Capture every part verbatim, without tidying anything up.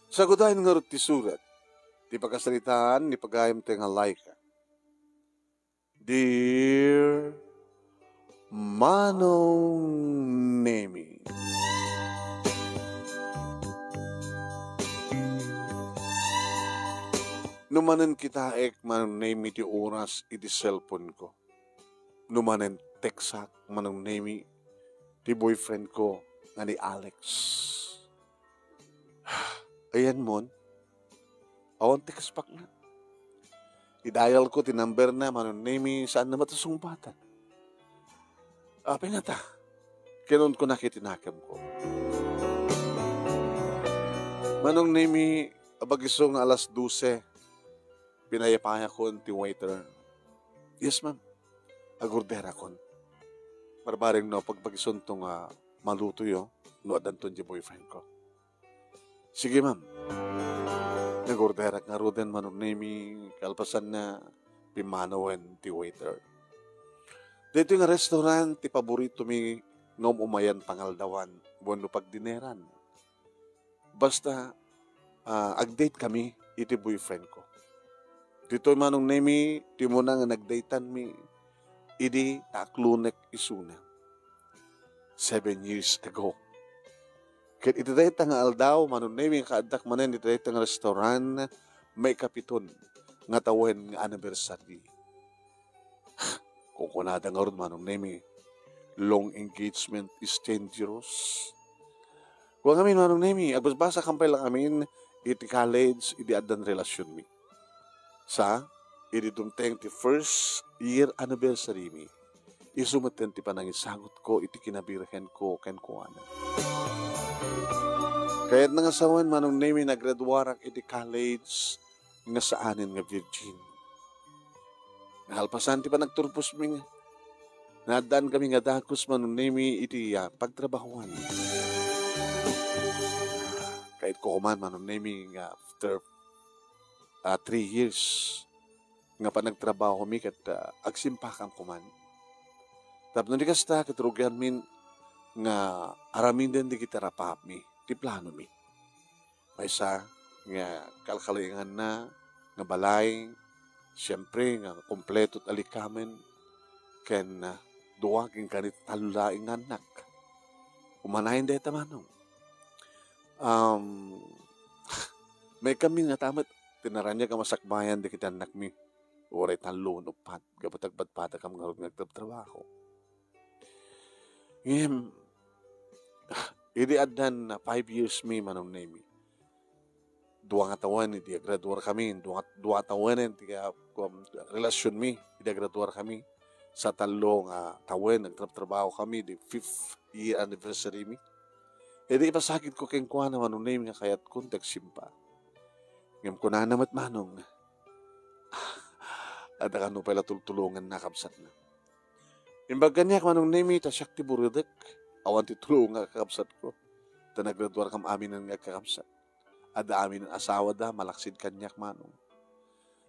Sagudayen ngarud ti surat ti pakasaritaan ni pagayamtayo nga Laika. Dear Manong Nemi. No manen kitaek, Manong Nemi, ti oras iti cellphone ko. No manen textak, Manong Nemi, ti boyfriend ko nga ni Alex. Ayan mon, awan ti kaspakna. Idayal ko ti number na, Manong Nemi, saan na matusungpatan. Apay ngata, kinunkunak iti nakemko. Manong Nemi, abagiso nga alas dose, pinayapayakon ti waiter. Yes, ma'am. Agorderakon. Barbareng no, pagpagisunto nga malutoyo no addanton di boyfriend ko. Sige, ma'am. Nagorderak ngaruden, Manong Nemi, kalpasan na pimmanawen ti waiter. Daytoy nga restaurant ti paborito mi nga um-umayan pangaldawan wenno pagdineran. Basta, ah, ag-date kami iti boyfriend ko. Ditoy, Manong Nemi, ti umuna nga nagdatean mi idi ta aklonek isuna. Seven years ago. Ket iti dayta nga aldaw, Manong Nemi, nga kaaddak manen iti dayta nga restaurant, maikapiton nga tawen nga anniversary. Kunkunada ngarud, Manong Nemi, long engagement is dangerous. Kua ngamin, Manong Nemi, agbasbasakam pay lang amin iti college idi addan relasionmi. Sa, idi dumteng ti first year anniversary mi, isu metten ti panangisagutko iti kinabirhenko kenkuana. Kayatna nga sawen, Manong Nemi, nagraduarak iti college nga saanen nga virgin. Nalpasan ti panagturposmi nga, naaddankami nga dagus, Manong Nemi, iti, ah, pagtrabahoan. Kayatko koman, Manong Nemi, nga after, ah, three years nga panagtrabahomi ket, ah, agsimpakam koman. Tapno di kasta, ket rugianmin nga aramiden dagiti rapaapmi ti planomi. Maysa nga kalkalainganna nga balay, siempre nga kompleto ti alikamen, ken, ah, dua ken kani tallo laeng nga annak. Umanayen dayta, Manong. Um, maikkamin ngata met ti naraniag a masakbayan dagiti annakmi. Uray tallo wenno uppat, gapu ta agpadpadakam ngarud nga agtrabtrabaho. Ngem, idi addan five years mi, Manong Nemi, dua nga tawen idi agraduar kami, dua, dua tawen ti, ah, um, relasionmi idi agraduar kami. Sa tallo nga tawen, nagtrabtrabaho kami, di fifth year anniversary mi. Idi ipasagidko kenkuana, Manong Nemi, nga kayatkon ti agsimpa. Ngem kunana met, Manong, adda kano pay la tultulonganna, kabsatna. Imbag kaniak, Manong Nemi, ta siak ti burutek, awan ti tulongak, kakabsatko. Ta nagraduarkam aminen nga agkakabsat. Adda aminen asawada, malaksid kaniak, Manong.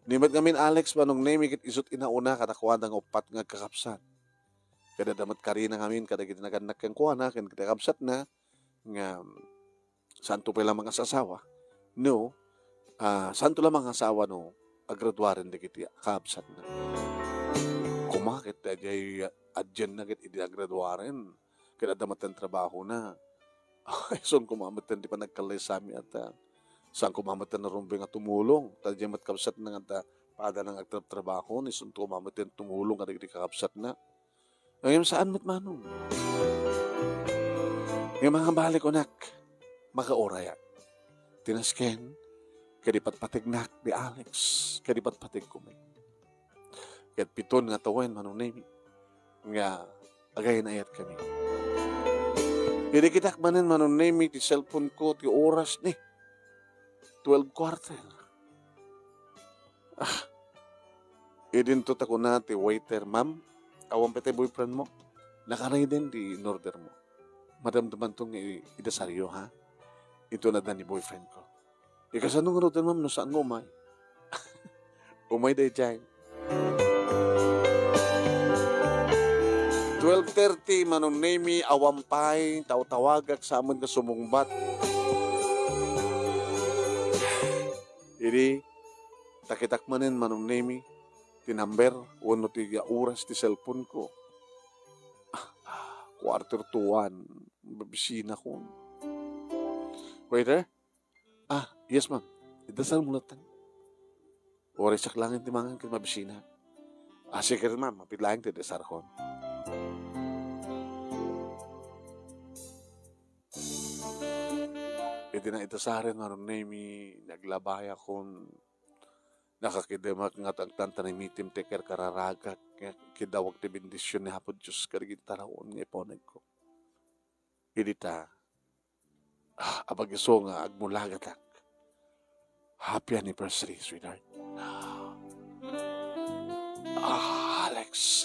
Ni met ngamin, Alex, Manong Nemi, ket isut' inauna kadakuada nga uppat nga agkakabsat. Ket adda met karina ngamin kadagiti nagannak kenkuana ken kakabsatna nga saanto pay la mangasasawa no, ah, saanto la mangasawa no agraduaren dagiti kakabsatna. Koma ket adiay adianna ket idi agraduaren ket adda metten trabahona. Isun koma metten ti panagkallaysami, ata. Saan koma metten a rumbeng a tumulong. Ta diay met kabsatna nga adda padana nga agtrabtrabaho, isunto koma metten tumulong kadagiti kakabsatna. Ngem saan met, Manong. Ngem mangabali kunak, makaurayak. Ti nasken, kadi patpategnak di Alex, kadi patpategko met. Ket piton nga tawen, Manong Nemi, nga agay-ayatkami. Idi kitak manen, Manong Nemi, ti cellphone ko, ti oras ni twelve quarter. Ah, idinto ta kuna ti waiter, "Ma'am, awan pay tay boyfriend mo? Nakareden ti in-order mo. Madamdamanto nga i-, idasalyo, ha? Inton adda ni boyfriend ko." "Ikasano ngaruden, ma'am, no saan nga umay?" Umay daydiay. Twelve thirty, Manong Nemi, awan pay, tawtawagak sa amin nga sumungbat. Idi, takitak manen, Manong Nemi, ti number wenno ti oras ti cellphone ko. Ah, quarter to one, mabisinakon. Waiter? Ah, yes, ma'am. Idasarmo latta. Uray siak laeng ti mangan ket mabisinak. Ah, sige, ma'am. Mapilaeng ti idasarkon. Idi naidasaren, Manong Nemi, naglabayakon. Nakakidemak nga agtantanimitim ti karkararagak, nga kidawag ti bendision ni Apo Dios kadagiti taraon nga ipaunegko. Idi ta, ah, apag-isu nga agmulagatak. Happy anniversary, sweetheart. Ah, Alex.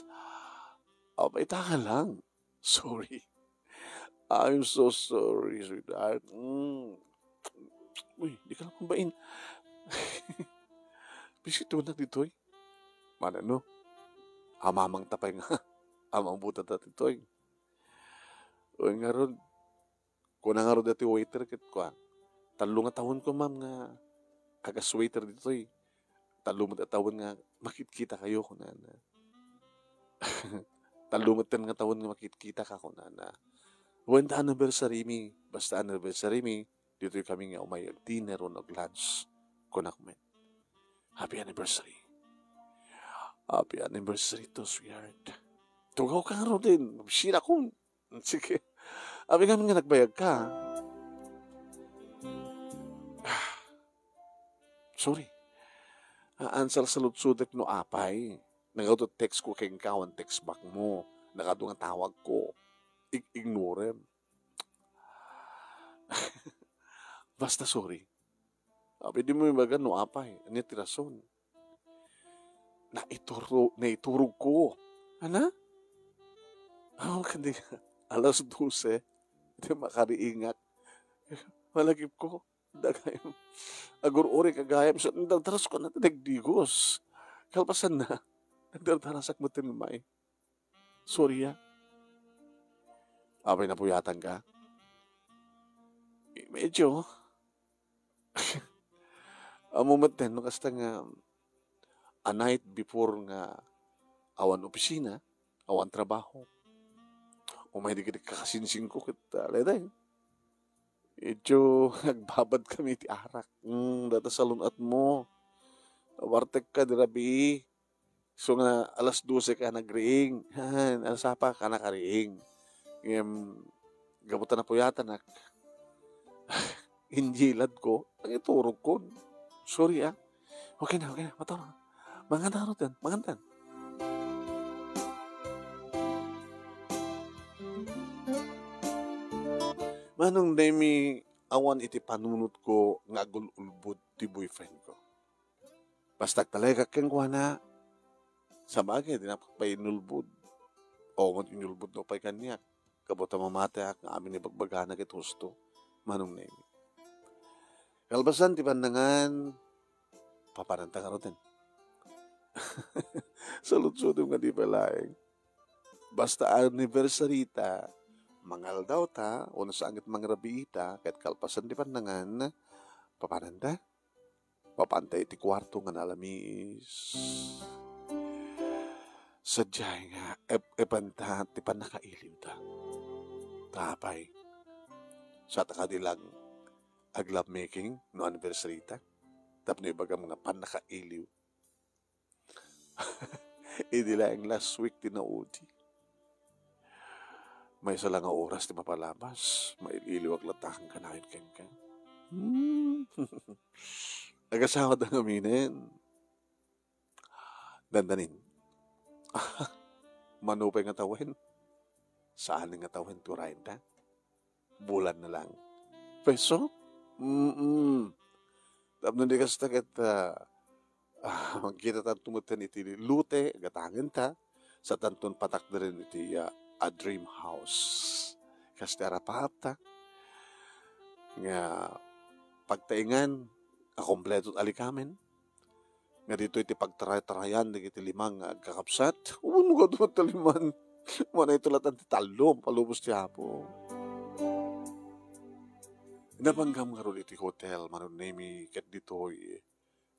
Apay ta ka lang. Sorry. I'm so sorry, sweetheart. Mm. Uy, di ka lang pambain. Bisitunak ditoy. Manano? Amamang ta pay nga. Amang buta ta ditoy. Uy, ngarud, kuna ngarud dati waiter ket kua, "Tallo nga tawenko, ma'am, nga agas waiter ditoy. Tallo met a tawen nga makitkitakayo," kunana. "Tallo metten nga tawen nga makitkitaka," kunana. "Wen ta anniversary mi, basta anniversary mi, ditoy kami nga umay ag-dinner wenno ag-lunch," kunak met. "Happy anniversary." "Happy anniversary to, sweetheart." "Tugaw ka ngaruden, mabisinakon." "Sige. Abi ngamin nga nagbayag ka." Ah, sorry. Haan, salsaludsodek no apay. Nagawto text ko kenka, awan text back mo. Nagawto nga tawag ko. Ig-, ignorem. Basta sorry. Abi dimo ibaga no apay. Ania ti rason? Naituro-, naiturog ko. Ana? Aw, kadi, alas dose. Iti makariingak. Malagipko. Dagayam. Agur-uray ka gayam. So, nagdardaras ko na, nagdigos. Kalpasan na. Nagdardarasak met ti may. Sorry, ah. Apay, napuyatan ka? Medyo. Amo met ten, no, kasta nga, a night before nga awan opisina, awan trabaho. Umay di kadi kakasinsin ko ket, ah, layday. Medyo nagbabad kami ti arak. Mm, data salun-at mo. Wartek ka di rabii. So nga alas dose ka nagriing. Han, alas sapa ka nakariing. Ngem, gapu ta napuyatanak. Injilad ko, nangiturog kon. Sorry, ah. Okay na, okay na. Matawa na. Mangan ta ngaruden, mangan ta. Manong Nemi, awan iti panunotko nga agul-ulbod ti boyfriend ko. Basta agtalekak kenkuana, sabagay, di napay inulbod. O, mat inulbod no pay kaniak. Gapu ta mamatiak nga amin ibagbagana ket husto, Manong Nemi. Kalpasan ti pannangan, papananta ngaruden. Saludsodem nga di pay laeng. Basta anniversary ta, mangaldaw ta, wenno saan ket mangrabii ta, ket kalpasan ti pannangan, papananta? Mapanta iti kuarto nga naalamiis. Sadiay nga ep-, epanta ti pannakailiwta. Ta apay, saan ta kadi lang ag-lovemaking no anniversary ta? Tapno ibagam nga pannakailiw. Idi laeng last week ti naudi. Maysa la nga oras ti mapalabas, mail-iliwak latta kanayon kenka. Hmm. Agasawata ngaminen. Dandanin. Mano pay nga tawen? Saan nga tawen ti urayen ta? Bulan na lang. Peso? Mm-mm. Tapno di kasta ket, ah, ah, magkita tanto metten iti lote, gatangen ta, sa tanton patakderen iti, ah, a dream house. Kasta arapaap ta. Nga pagtaengan, a kompleto ti alikamen. Nga ditoy ti pagtaray-tarayan dagiti lima nga agkakabsat. Wenno, gadumat ta liman. Manay tulatan ti tallo, palubos ti Apo. Napanggam ngarud iti hotel, Manong Nemi, ket ditoy,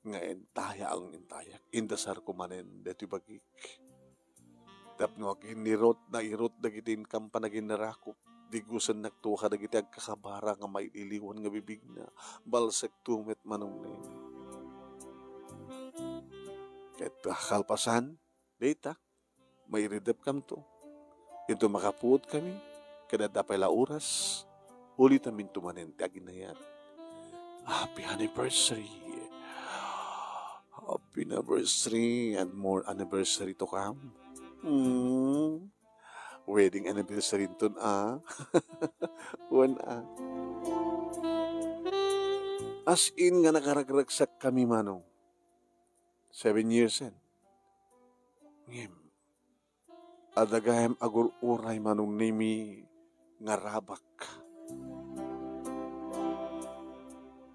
nga intayaak, intayak, indasarko manen daytoy bagik. Tapno aginnirot, nairot dagiti inkam panaginnarakop, digusennakto kadagiti agkakabara nga maililiwan nga bibigna, balsekto met, Manong Nemi. Ket kalpasan dayta, mairidepkamto. Inton makapuotkami, ket adda pay la oras, ulitaminto manen ti aginayat. Happy anniversary! Happy anniversary and more anniversary to come. Mm. Wedding anniversary inton, ah. Wen, ah. As in nga nakaragragsakkami, Manong. Seven years en. Ngem, adda gayam agur-uray, Manong Nemi, nga rabak.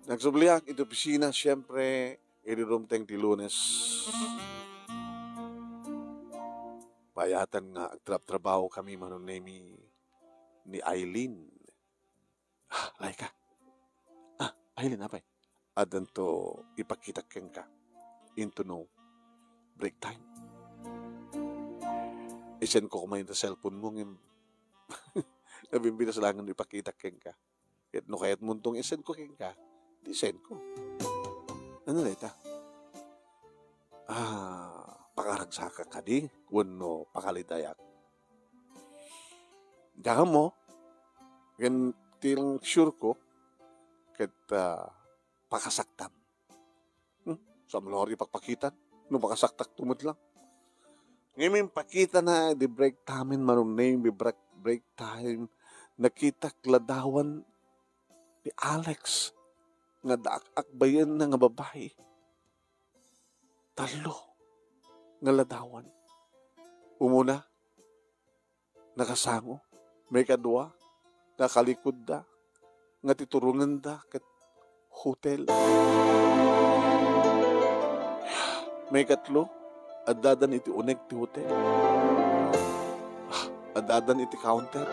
Nagsubliak iti opisina, siempre, idi dumteng ti Lunes. Bayatan nga agtrabtrabahokami, Manong Nemi, ni Eileen. Ah, Laika. Ah, Eileen, apay? Addanto ipakitak kenka. Intono break time. I-send ko koma iti cellphone mo, ngem nabimbitas laeng no ipakitak kenka. Ket no kayatmonto nga i-send ko kenka, di send ko. Ano dayta? Ah, pakaragsakak kadi wenno pakalidayak? Diak ammo. Ken ti lang sure ko, ket, ah, pakasaktam. Hmm? Saan mo lang ipakpakitan? No pakasaktakto met lang. Ngem impakitana di break time, Manong Nemi, break, break time. Nakitak ladawan ni Alex nga adda ak-akbayenna nga babai. Tallo nga ladawan. Umuna, nakasango. Maikadua, nakalikudda nga ti turongenda ket hotel. Maikatlo, addadan iti uneg ti hotel. Addadan iti counter.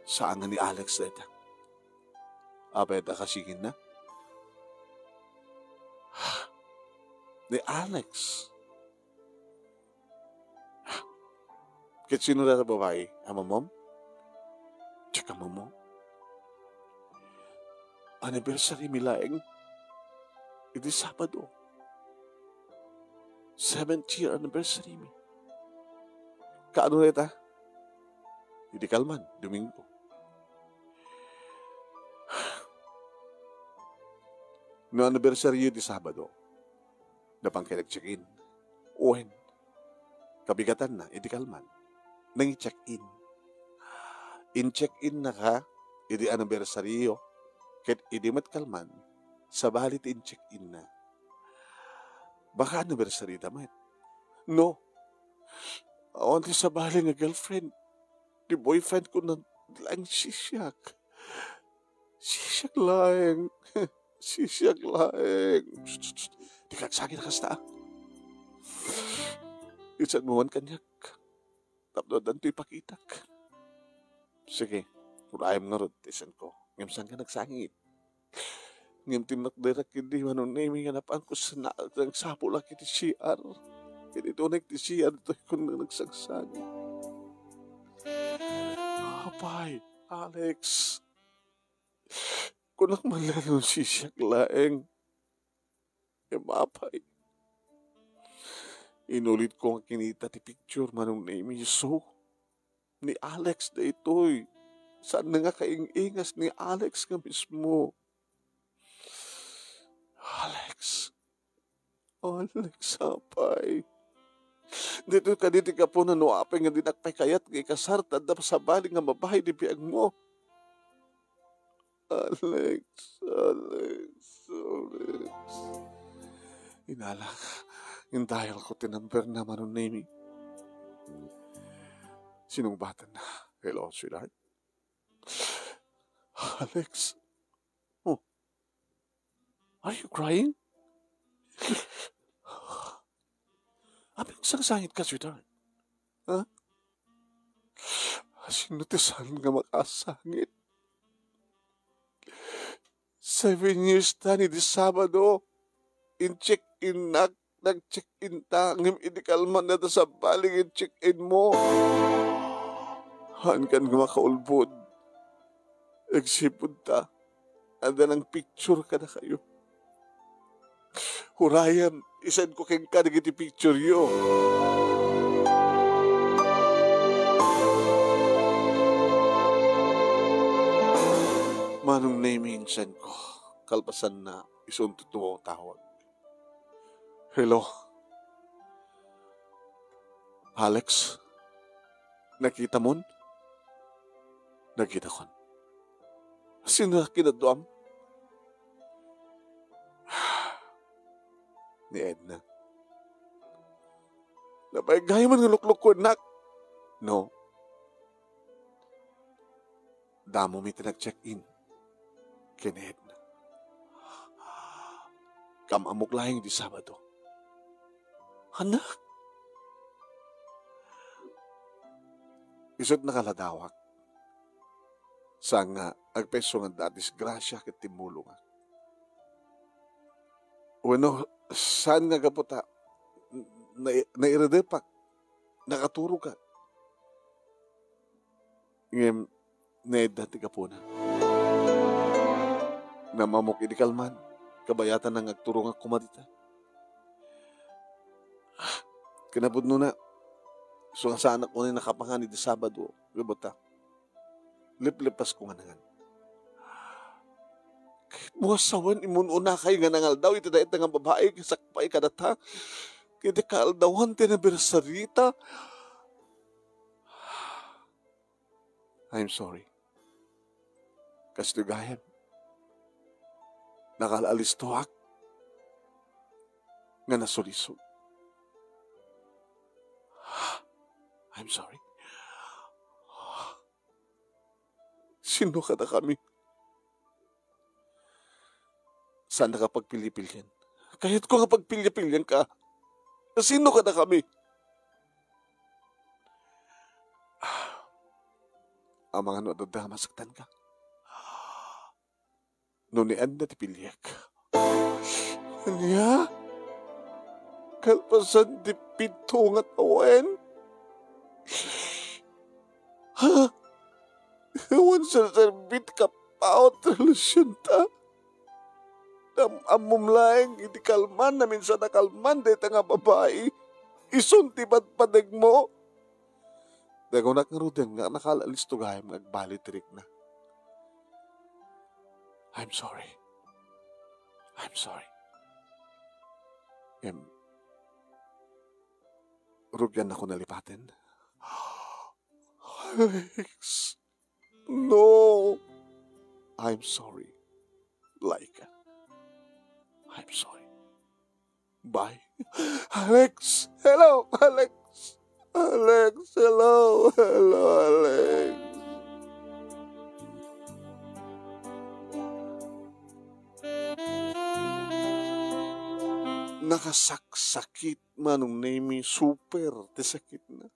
Saan nga ni Alex dayta? Apay adda kasiginna? Ni Alex. Ket sino dayta babai? Amamom? Diak ammo. Anniversary mi laeng iti Sabado. Seventh year anniversary mi. Kaano dayta? Idi kalman, Domingo. No anniversary iti Sabado, napan kay nag-check-in. Wen, kabigatanna, idi kalman, nangi-check-in. In-check-in na ka, idi anniversary yo, ket idi met kalman, sabali ti in-check-in na. Baka anniversary da met. No. Awan ti sabali nga girlfriend. Ti boyfriend ko na laeng sisiak. Sisiak laeng. Sisiak laeng. Shh, shh, shh. Dika agsangit a kasta, ah. Insan mo man kaniak. Tapno addanto ipakitak. Sige, urayem ngarud ti insan ko. Ngem saan ka nagsangit? Ngem tinakderak idi Manong Nemi nga napanko sa na-, nagsapulak iti C R. Ket iti uneg ti C R, ditoy ko nagsangsangit. Apay, Alex. Kunak man laeng no sisiak laeng. Ngem apay. Inulit ko nga kinita ti picture, Manong Nemi, isu. Ni Alex daytoy. Saan nga kaing-ingas ni Alex nga mismo. Alex. Alex, apay. Ditoy kadi ti gapuna no apay nga dinak pay kayat nga ikasar ta adda sabali nga babai ti biagmo. Alex, Alex, Alex. Inalak, in-dial ko ti number na, Manong Nemi. Sinungbatanna. Hello, sweetheart. Alex. Oh. Are you crying? Apay nagsangsangit ka, sweetheart? Ha? Sino ti saan nga makasangit? Seven years ta ni di Sabado. In-check-innak, nag-check-in ta, ngem idi kalman na ta sabali nga in-check-in mo. Haankan nga makaulbod. Agsipud ta, adda nang picture kadakayo. Urayem, i-send ko kenka dagiti picture-yo. Manong Nemy, in-send ko. Kalpasanna, isunto ti tumawag. Hello? Alex? Nakitamon? Nakitakon. Sino a kinaduam? Ni Edna. Napaigayman nga luklukuennak. No. Damo mi ti nag-check-in ken Edna. Kam-ammok laeng idi Sabado. Anak? Isu't nakaladawak. Saan nga agpayso nga adda a disgrasia ket timmulongak. Wenno, saan nga gapu ta na-, nairedepak, nakaturogak. Ngem, naidda ti gapuna. Nam-ammok idi kalman, kabayatan nga agturongak koma dita. Ah, kinapudnona, isu nga saanak unay nakapangan idi Sabado, gapu ta, liplepasko nga nangan. Kayatmo a sawen, immun-unakay nga nangaldaw iti dayta nga babai nga sakbay kadata, iti kaaldawan ti anniversary ta. I'm sorry. Kastoy gayam, nakaalistoak nga nasulisog. I'm sorry. Sino kadakami? Saannaka pagpilipilian. Kayatko nga pagpilipilianka. Sino kadakami? Amangan no adda masaktanka. No ni Edna ti piliek. Ania? Kalpasan ti pito nga tawen? Ha? Awan serserbit ka pa ti relasionta? Am-, ammom laeng iti kalman, naminsan a kalman dayta nga babai. Isun ti padpadegmo. Nagunak ngaruden nga nakaalisto gayam nga agbali ti rikna. I'm sorry. I'm sorry. Em, rugiannakon a lipaten. Alex, no. I'm sorry. Laika. I'm sorry. Bye. Alex! Hello, Alex! Alex, hello! Hello, Alex! Nakasaksakit, Manong Nemy, super ti sakitna.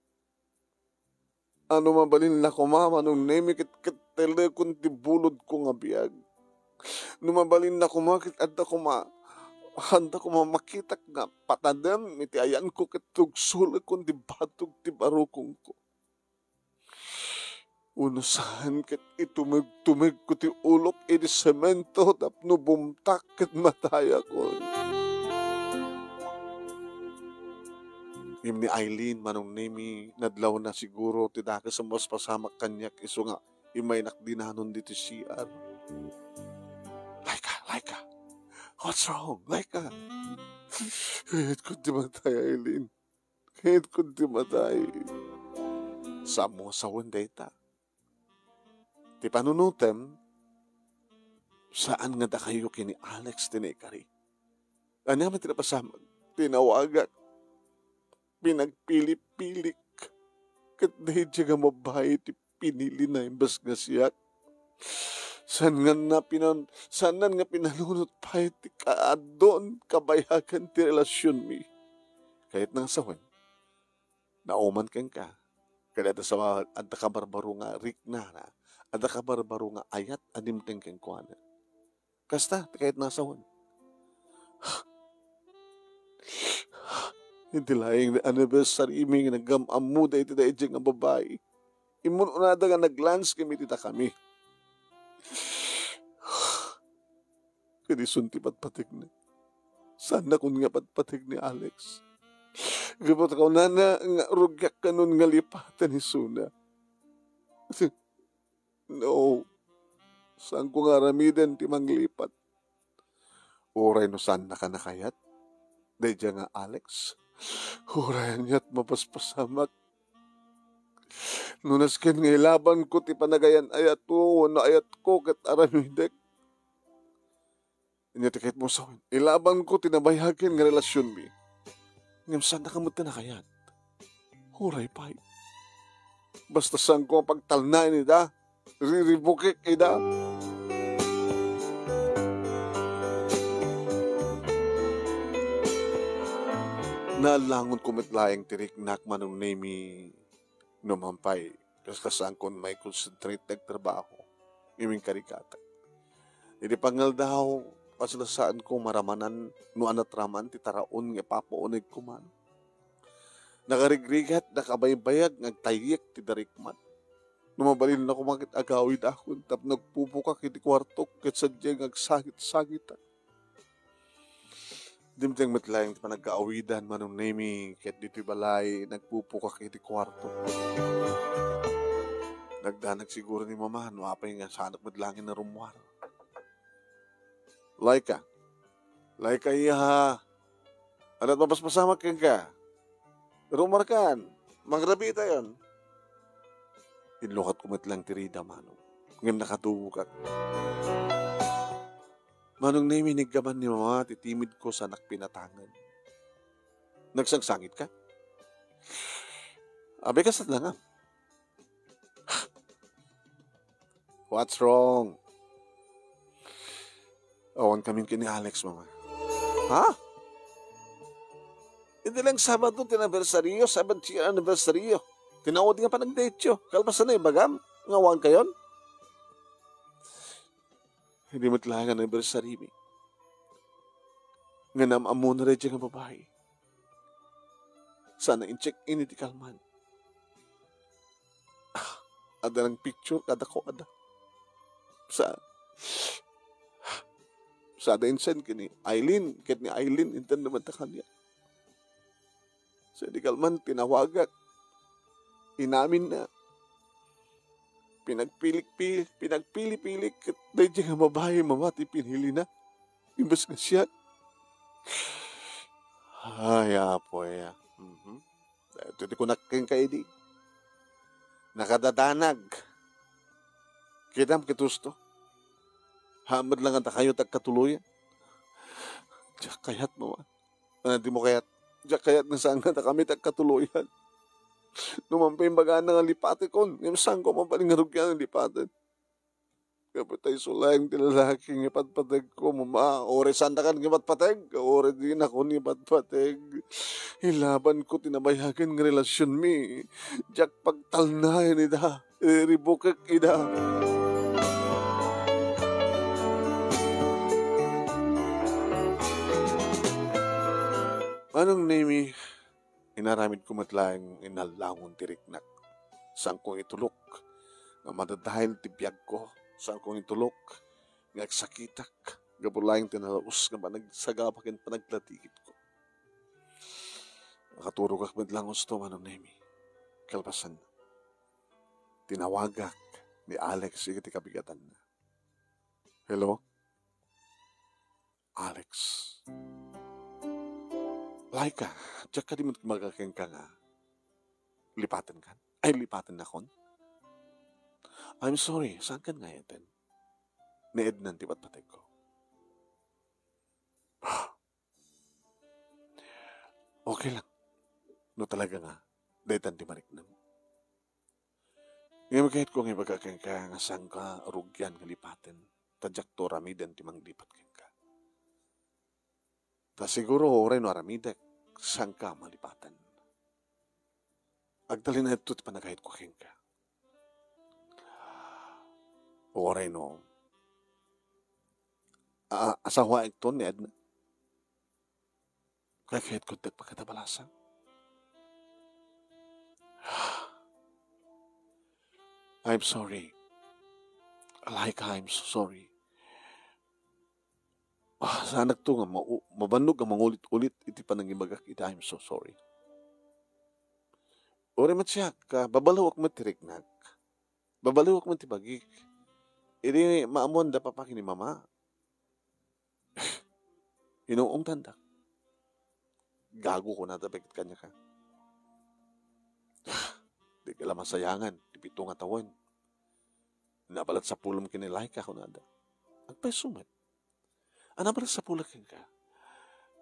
A no mabalinna koma, Manong Nemy, ket kettelekon ti bulodko nga biag. No mabalinna koma, ket adda koma, adda koma makitak nga patadem iti ayanko ket tugsolekon ti batog ti barukongko. Wenno saan ket itumegtumegko ti ulok iti semento tapno bumtak ket matayakon. Ngem ni Eileen, Manong Nemy, nadlawna siguro ti dakes a mapaspasamak kaniak isu nga immaynak dinanon ditoy C R. Laika, Laika! What's wrong, Laika? Kayatko ti matay, Eileen. Kayatko ti matay. Saanmo a sawen dayta. Ti panunotem, saan nga dakayo ken ni Alex ti naikari. Ania met ti napasamak? Tinawagak. Pinagpilipilik. Ket daydiay nga babai ti pinilina imbes nga siak. Saan nga napinan-, saan nga pinanunot pay ti kaadun, kabayagan ti relasionmi. Kayatna nga sawen, nauman kenka. Ket adda sa-, adda kabarbaro nga riknana, adda kabarbaro nga ayat a dimteng kenkuana. Kasta ti kayatna a sawen. Iti laeng anniversary mi nga nagam-ammoda iti daydiay nga babai, immun-unada nga nag-lunch kami iti dakami. Ket isun ti patpategna. Saannakon nga patpateg ni Alex. Gapu ta kunana nga rugiak kanon nga lipaten isuna. No, saanko nga aramiden ti manglipat. Uray no saannaka a kayat, daydiay nga Alex. Uray aniat mapaspasamak. No nasken nga ilabanko ti panagayan-ayatmo wenno ayatko ket aramidek. Ania ti kayatmo sawen? Ilabanko ti nabayagen nga relasionmi. Ngem saannaka met a kayat. Uray pay. Basta saanko a pagtalnaen ida, riribukek ida. Naallangonko met laeng ti riknak, Manong Nemy, no man pay, kas-, kasaanko a mai-concentrate ti agtrabaho, ngem inkarigatak. Idi pangaldaw, kasla saanko maramanan no anat raman ti taraon nga ipapaunegko man. Nakarigrigat, nakabaybayag nga agtayyek ti darikmat. No mabalin la koma ket agawidakon tapno agpupukak iti kuartok ket sadiay nga agsagit-sagitak. Dimteng met laeng ti panagkaawidan, Manong Nemy, ket ditoy balay, nagpupukak iti kuarto. Nagdanag siguro ni Mama no apay nga saanak met laeng a rummuar. Laika. Laika, iha. Aniat mapaspasamak kenka? Rummuarkan. Mangrabiitayon. Inlukatko met laeng ti rida, Manong. Ngem nakatubokak. Manong Nemy, iniggaman ni Mama ti timidko, saanak pinatangan. Nagsangsangitka? Abay, kasta la nga. What's wrong? Awan kamin ken ni Alex, Mama. Ha? Idi laeng Sabado ti anibersaryo, seventh year anibersaryo. Tinawag nga panagdateyo. Kalpasan na ibagam nga awan kayon? Idi met laeng anibersarimi. Nga nam-ammona daydiay nga babai. Saan a in-check-in iti kalman. Ah, adda nang picture kadakuada. Sa, sa adda in-send ken ni Eileen, ket ni Eileen, inter naman ta kaniak. Sa di kalman, tinawagak. Inaminna. Pinagpilik-pi-, pinagpili-pilik, ket daydiay nga babai, Mama, ti pinilina. Imbes nga siak. Ay, Apo, ya. Mhm. Daytoy ti kunak kenka idi. Nakadadanag. Kitam, kitusto. Haan met laeng a dakayo ti agkatuloyan. Diak kayat, Mama. Ah, dimo kayat. Diak kayat nga saan nga dakami ti agkatuloyan. No man pay imbagana nga lipatekon, ngem saanko mabalin nga rugian nga lipaten. Gapu ta isu laeng ti lalaki nga ipatpategko, Mama. Uray saannakan nga ipatpateg, uray dinakon nga ipatpateg. Ilabanko ti nabayagen nga relasionmi. Diak pagtalnaen ida. Iribukek ida. Manong Nemy, inaramidko met laeng inallangon ti riknak. Saanko itulok nga madadael ti biagko. Saanko itulok nga agsakitak gapu laeng ti nalaus nga panagsagaba ken panaglatikitko. Nakaturogak met laeng husto, Manong Nemy. Kalpasan, tinawagak ni Alex iti kabigatanna. Hello? Alex. Laika, diak kadi met ibaga kenka nga lipatenkan? Ay, lipatennakon? I'm sorry, saankan nga ayaten? Ni Ednan ti patpategko. Okay lang. No talaga nga, daytan ti mariknam. Ngem kayatko nga ibaga kenka nga saanka rugian nga lipaten, ta diakto aramiden ti manglipat kenka. Ta siguro, uray no aramidek, saanka malipaten. Agtalinaedto ti panagayatko kenka. Uray no, a-, asawaekto ni Edna. Kayatko ti agpakita balasang. I'm sorry. Laika, I'm so sorry. Ah, saanakto nga mau-, mabannog nga mangulit-ulit iti panangibagak iti "I'm so sorry." Uray met siak, ah, babaliwak met ti riknak. Babaliwak met ti bagik. Idi maammoanda papa ken ni mama, inuungtandak. "Gago," kunada, "baket kaniaka? Dika la masayangan ti pito nga tawen. Nabalat sapulem ken ni Laika," kunada. Agpayso met. "A, nabalat sapulek kenka.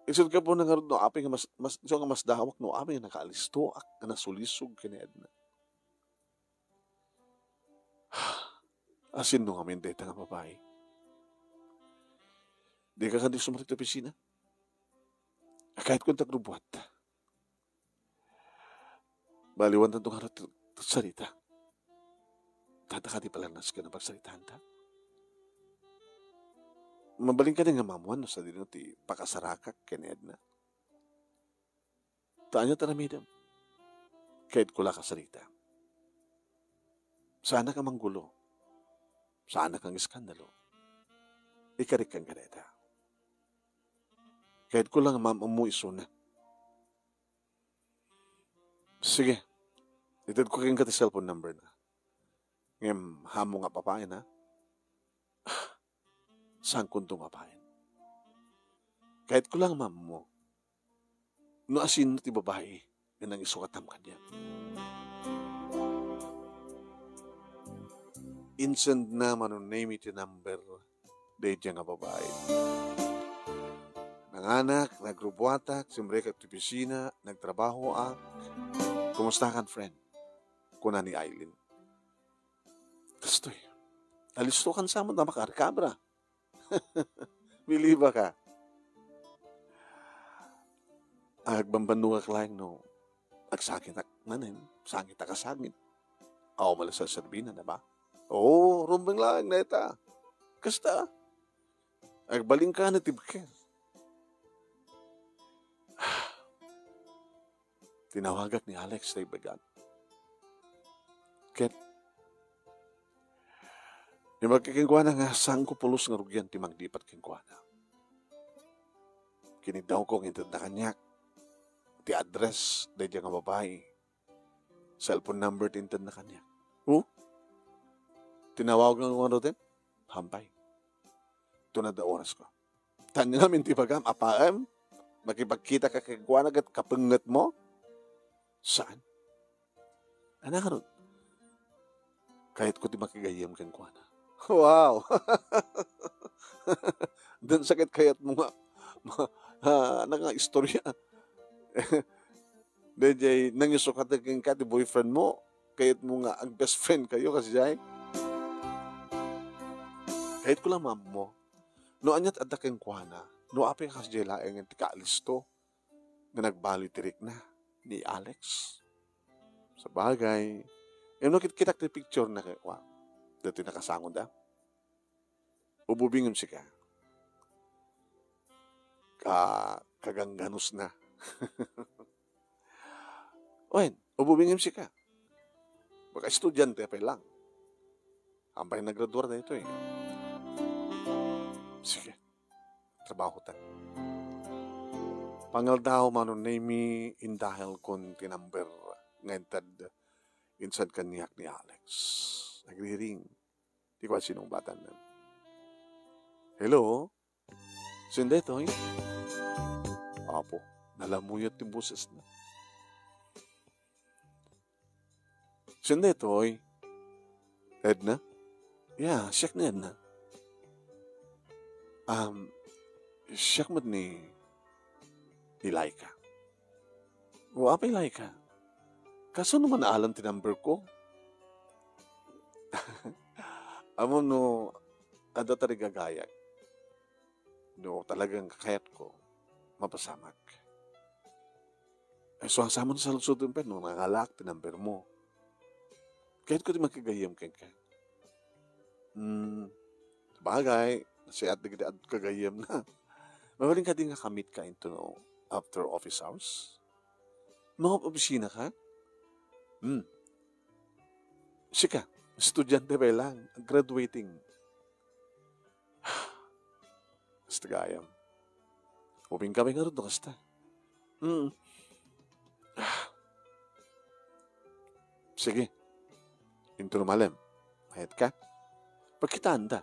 Isu ti gapuna ngarud no apay nga mas, mas, isu nga masdawak no apay nga nakaalistoak nga nasulisog ken ni Edna." Asinno ngamin dayta nga babai? Dika kadi sumrekka ti opisina? Kayatko ti agrubbuat. Baliwantanto ngarud ti sarita. Tata kadi palannas ken a pagsaritaanta? Mabalin kadi nga maammoan no sadino ti pakasarakak ken ni Edna? Ta ania ti aramidem? Kayatko la kasarita. Saanak a manggulo. Saanak a mangiskandalo. Ikarik kenka dayta. Kayatko la nga maam-ammo isuna. Sige. Itedko kenka ti cellphone number na. Ngem, haanmo nga papayen, ha? Saankonto nga payen. Kayatko la nga maammo no asinno ti babai nga nangisukatam kaniak. Insend na Mano Nemy ti number daydiay nga babai. Nanganak, nagrubbuatak, simrekak ti opisina, nagtrabahoak. "Kumustakan, friend?" kuna ni Aileen. Kastoy, alistokan sa met a makaarkabra. Bilibaka. Agbambannogak laeng no agsangitak manen, sangitak a sangit. Awan met la serserbina, di ba? Oo, rumbeng laeng dayta. Kasta, agbalinka na ti bker. Tinawagak ni Alex ta ibagan. Ket imbagak kenkuana nga saanko pulos nga rugian ti manglipat kenkuana. Kiniddawko nga intedna kaniak ti address daydiay nga babai. Cellphone number ti intedna kaniak. Hu? Tinawag nga ngaruden? Hampay. Tunad da orasko. Tanyo namin ti bagam, apaem? Makipagkita ka kenkuana ket kapengngetmo? Saan? Ania ngarud? Kayatko ti makigayyem kenkuana. Wow! Diay sa ket kayatmo nga, ma-, ah, ania nga istorya? Daydiay nangisukat kenka ti boyfriend mo, kayatmo nga ag-best friend kayo, kasdiay? Kayatko la nga maammo no ania ti adda kenkuana, no apay a kasdiay laeng ti kaalisto nga nagbaloy ti rikna ni Alex. Sabagay, ngem no kit-, kitak ti picture na kua, daytoy nakasangoda. Ububingem sika. Ka-, kagangganusna. Wen, ububingem sika. Baka estudiante pay lang. Hampay naggraduar daytoy. Sige. Trabaho ta. Pangaldaw, Mano Nemy, indahel kon ti number nga inted, insend kaniak ni Alex. Nagriring. Di ko sinungbatan. Hello? Sino daytoy? Apo, nalamuyot ti bosesna. Sino daytoy? Edna? Ya, siak ni Edna. Um, siak met ni, ni Laika. O, apay Laika? Kasano man naalan ti number ko? Ammom no adda tarigagayag. No talagang kakayatko, mapasamak. Ay, so, ania man ti saludsodem, friend, no nangalaak ti number mo? Kayatko ti makigayyem kenka. Hmm, sabagay, Siak dagiti ad-, gagayyemna. Mabalin kadi nga ka-meet ka into no after office hours? No, opisina ka? Hmm. Sika, estudyante pa lang, graduating. Kasta gayam. Ubing kami ngarud no kasta. Hmm. Sige. Into no malem. Mayat ka? Pagkitaan ta.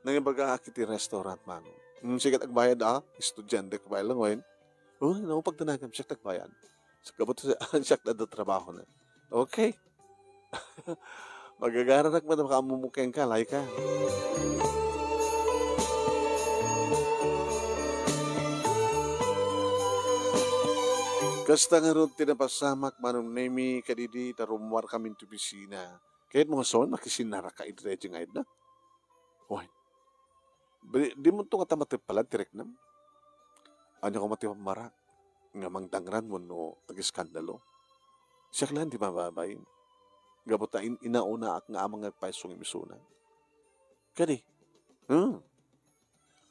Nangibaga iti restaurant, Manong. Hmm, sige, agbayad, ah. Estudyante ka pa lang, wen. Oh, no, pagdanagan, siak agbayad. Sa kabot, siak na trabaho na. Okay. Magagaranak man, makaamumukeng ka, Laika. Kasta ngarud ti napasamak, Manong Nemi, kadidi, ta rummuar kami iti opisina. Ket mo son, makisinara ka iti nga edna. Wen. Di, di mo to nga tamatep pala, ti riknam. Anya ko mati mara, nga mangdangran mo no agiskandalo. Siak lang di mababain. Gapu ta in-, inaunaak nga amang nga payso nga imisuna. Kadi, hmm,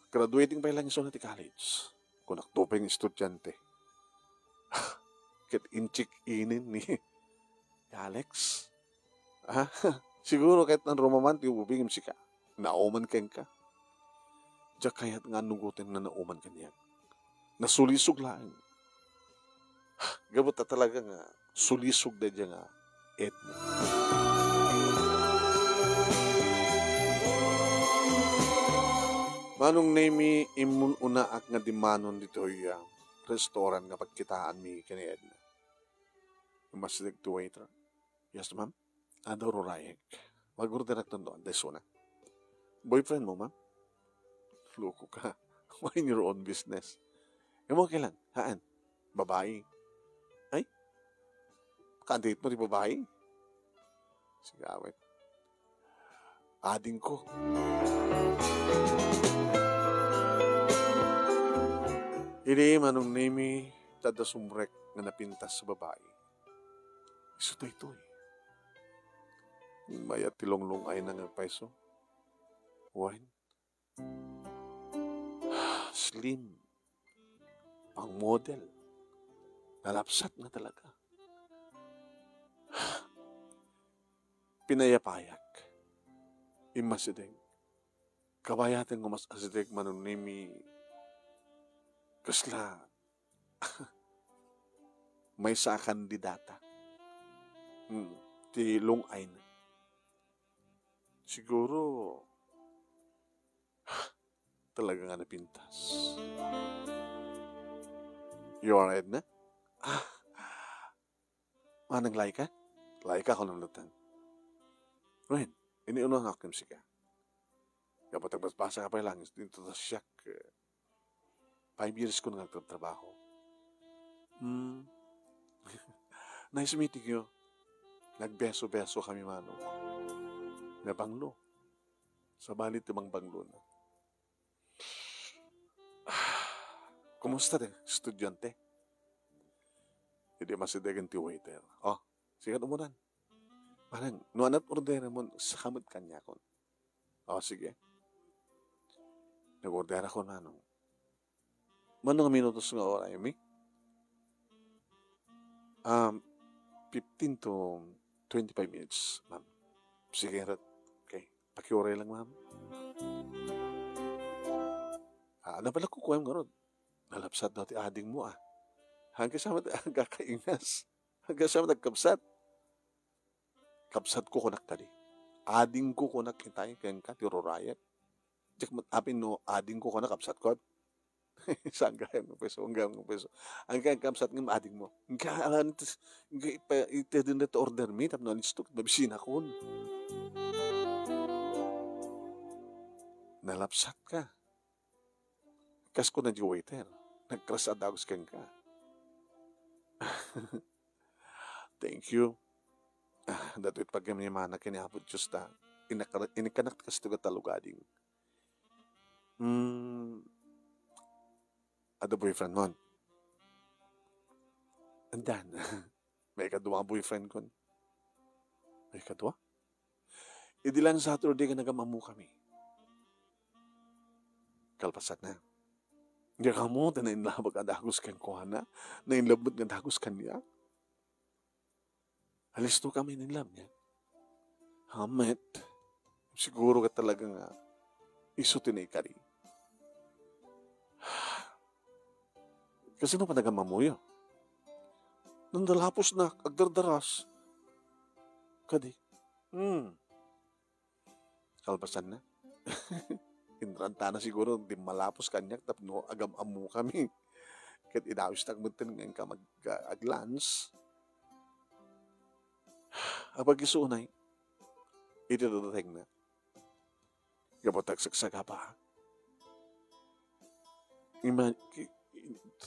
graduating pa lang isuna ti college. Kunak to pay nga estudyante. Ket incheck-inen ni Alex. Ah, siguro ket nanrumaman ti ubing sika. Nauman kenka. Diak kayat nga annugoten nga nauman kaniak. Nasulisog laeng. Gapu ta talaga nga sulisog daydiay nga Edna. Manong Nemi, immun-unaak nga dimanon ditoy, ah, restaurant nga pagkitaanmi ken ni Edna. Immasideg ti waiter. Yes, ma'am. Adda rurayek. Mag-orderak tondo, anda isuna. Boyfriend mo, ma'am? Loko ka. Mind your own business. Imo, okay lang. Haan? Babae. Ay? Ka-date mo ti babae? Sige, awit. Ading ko. Idi, Manong Nemi, tadda sumrek nga napintas sa babae. Isu daytoy. Mayat ti lunglung-ayna nga payso. Wen. Slim. Pang model. Nalapsat nga talaga. Pinayapayak. Immasideg. Kabayaten nga mas asideg, Manong Nemi, kasla maysa a kandidata. Hmm, ti lung-ayna. Siguro, talaga nga napintas. You are Edna? Ah, manang Laika? Laika ko nang lutang. Wen, ini uno nga akim sika. Gapu ta agbasbasa ka pay lang, dito ta siak, eh, five years ko nga nagtatrabaho. Hmm. Nice meeting you. Nagbeso-beso kami, Manong. Nabanglo. Sabali ti mangbanglo na. Kumusta ti estudyante? Idi masidegen ti waiter. Oh, sige, umunan. Manang, no ania ti order mo, saka met kaniakon. Oh, sige. Nag-order ako, Manong. Mano nga minutos nga oras, mi? Um, fifteen to twenty-five minutes, ma'am. Sige, rat. Okay. Pakiuray lang, ma'am. Ah, ano pala kukuha mo, Rod? Nalapsat daw ti ading mo, ah. Hanggang sa mat-, hanggang kaingas. Hanggang sa nagkabsat. Kabsat ko kunak kadi. Ading ko kunak itay, kayang ka, ti rurayek. Diak met apin no ading ko kunak, kabsat ko. Saan gayam nga peso, ang gayam nga peso. Ang kayang kabsat nga ading mo. Ang kaya, ang tis-, ang kaya ipa-, itedin na to order mi, tapno alis to, babisina kun. Nalapsat ka. Kas ko na di waiter. Nagkrasadagus kayang ka. Thank you. Ah, datoy ti pagyaman ken ni Apo Dios ta inakar-, inikanak ti kastoy nga tallo nga ading. Hmm, adda boyfriend mo? Addan. Maikadua nga boyfriend ko. Maikadua? Idi lang Saturday nga nagam-ammo kami. Kalpasanna, diak ammo ti nainlabak a dagus kenkuana, nainlab met nga dagus kaniak. Alisto kami ni Lam niya. Hamet. Siguro ka talaga nga isu ti naikari. Kasano panagamammoyo? Nandalapos na, agdardaras. Kadi. Hmm. Kalpasanna. Inrantana siguro ti malapos kaniak tapno agam-ammo kami. Ket idawis tak metten nga inka mag-, aglans. Apag isu unay, iti dadatengna. Gapu ta agsagsagaba. Ima-, ki-,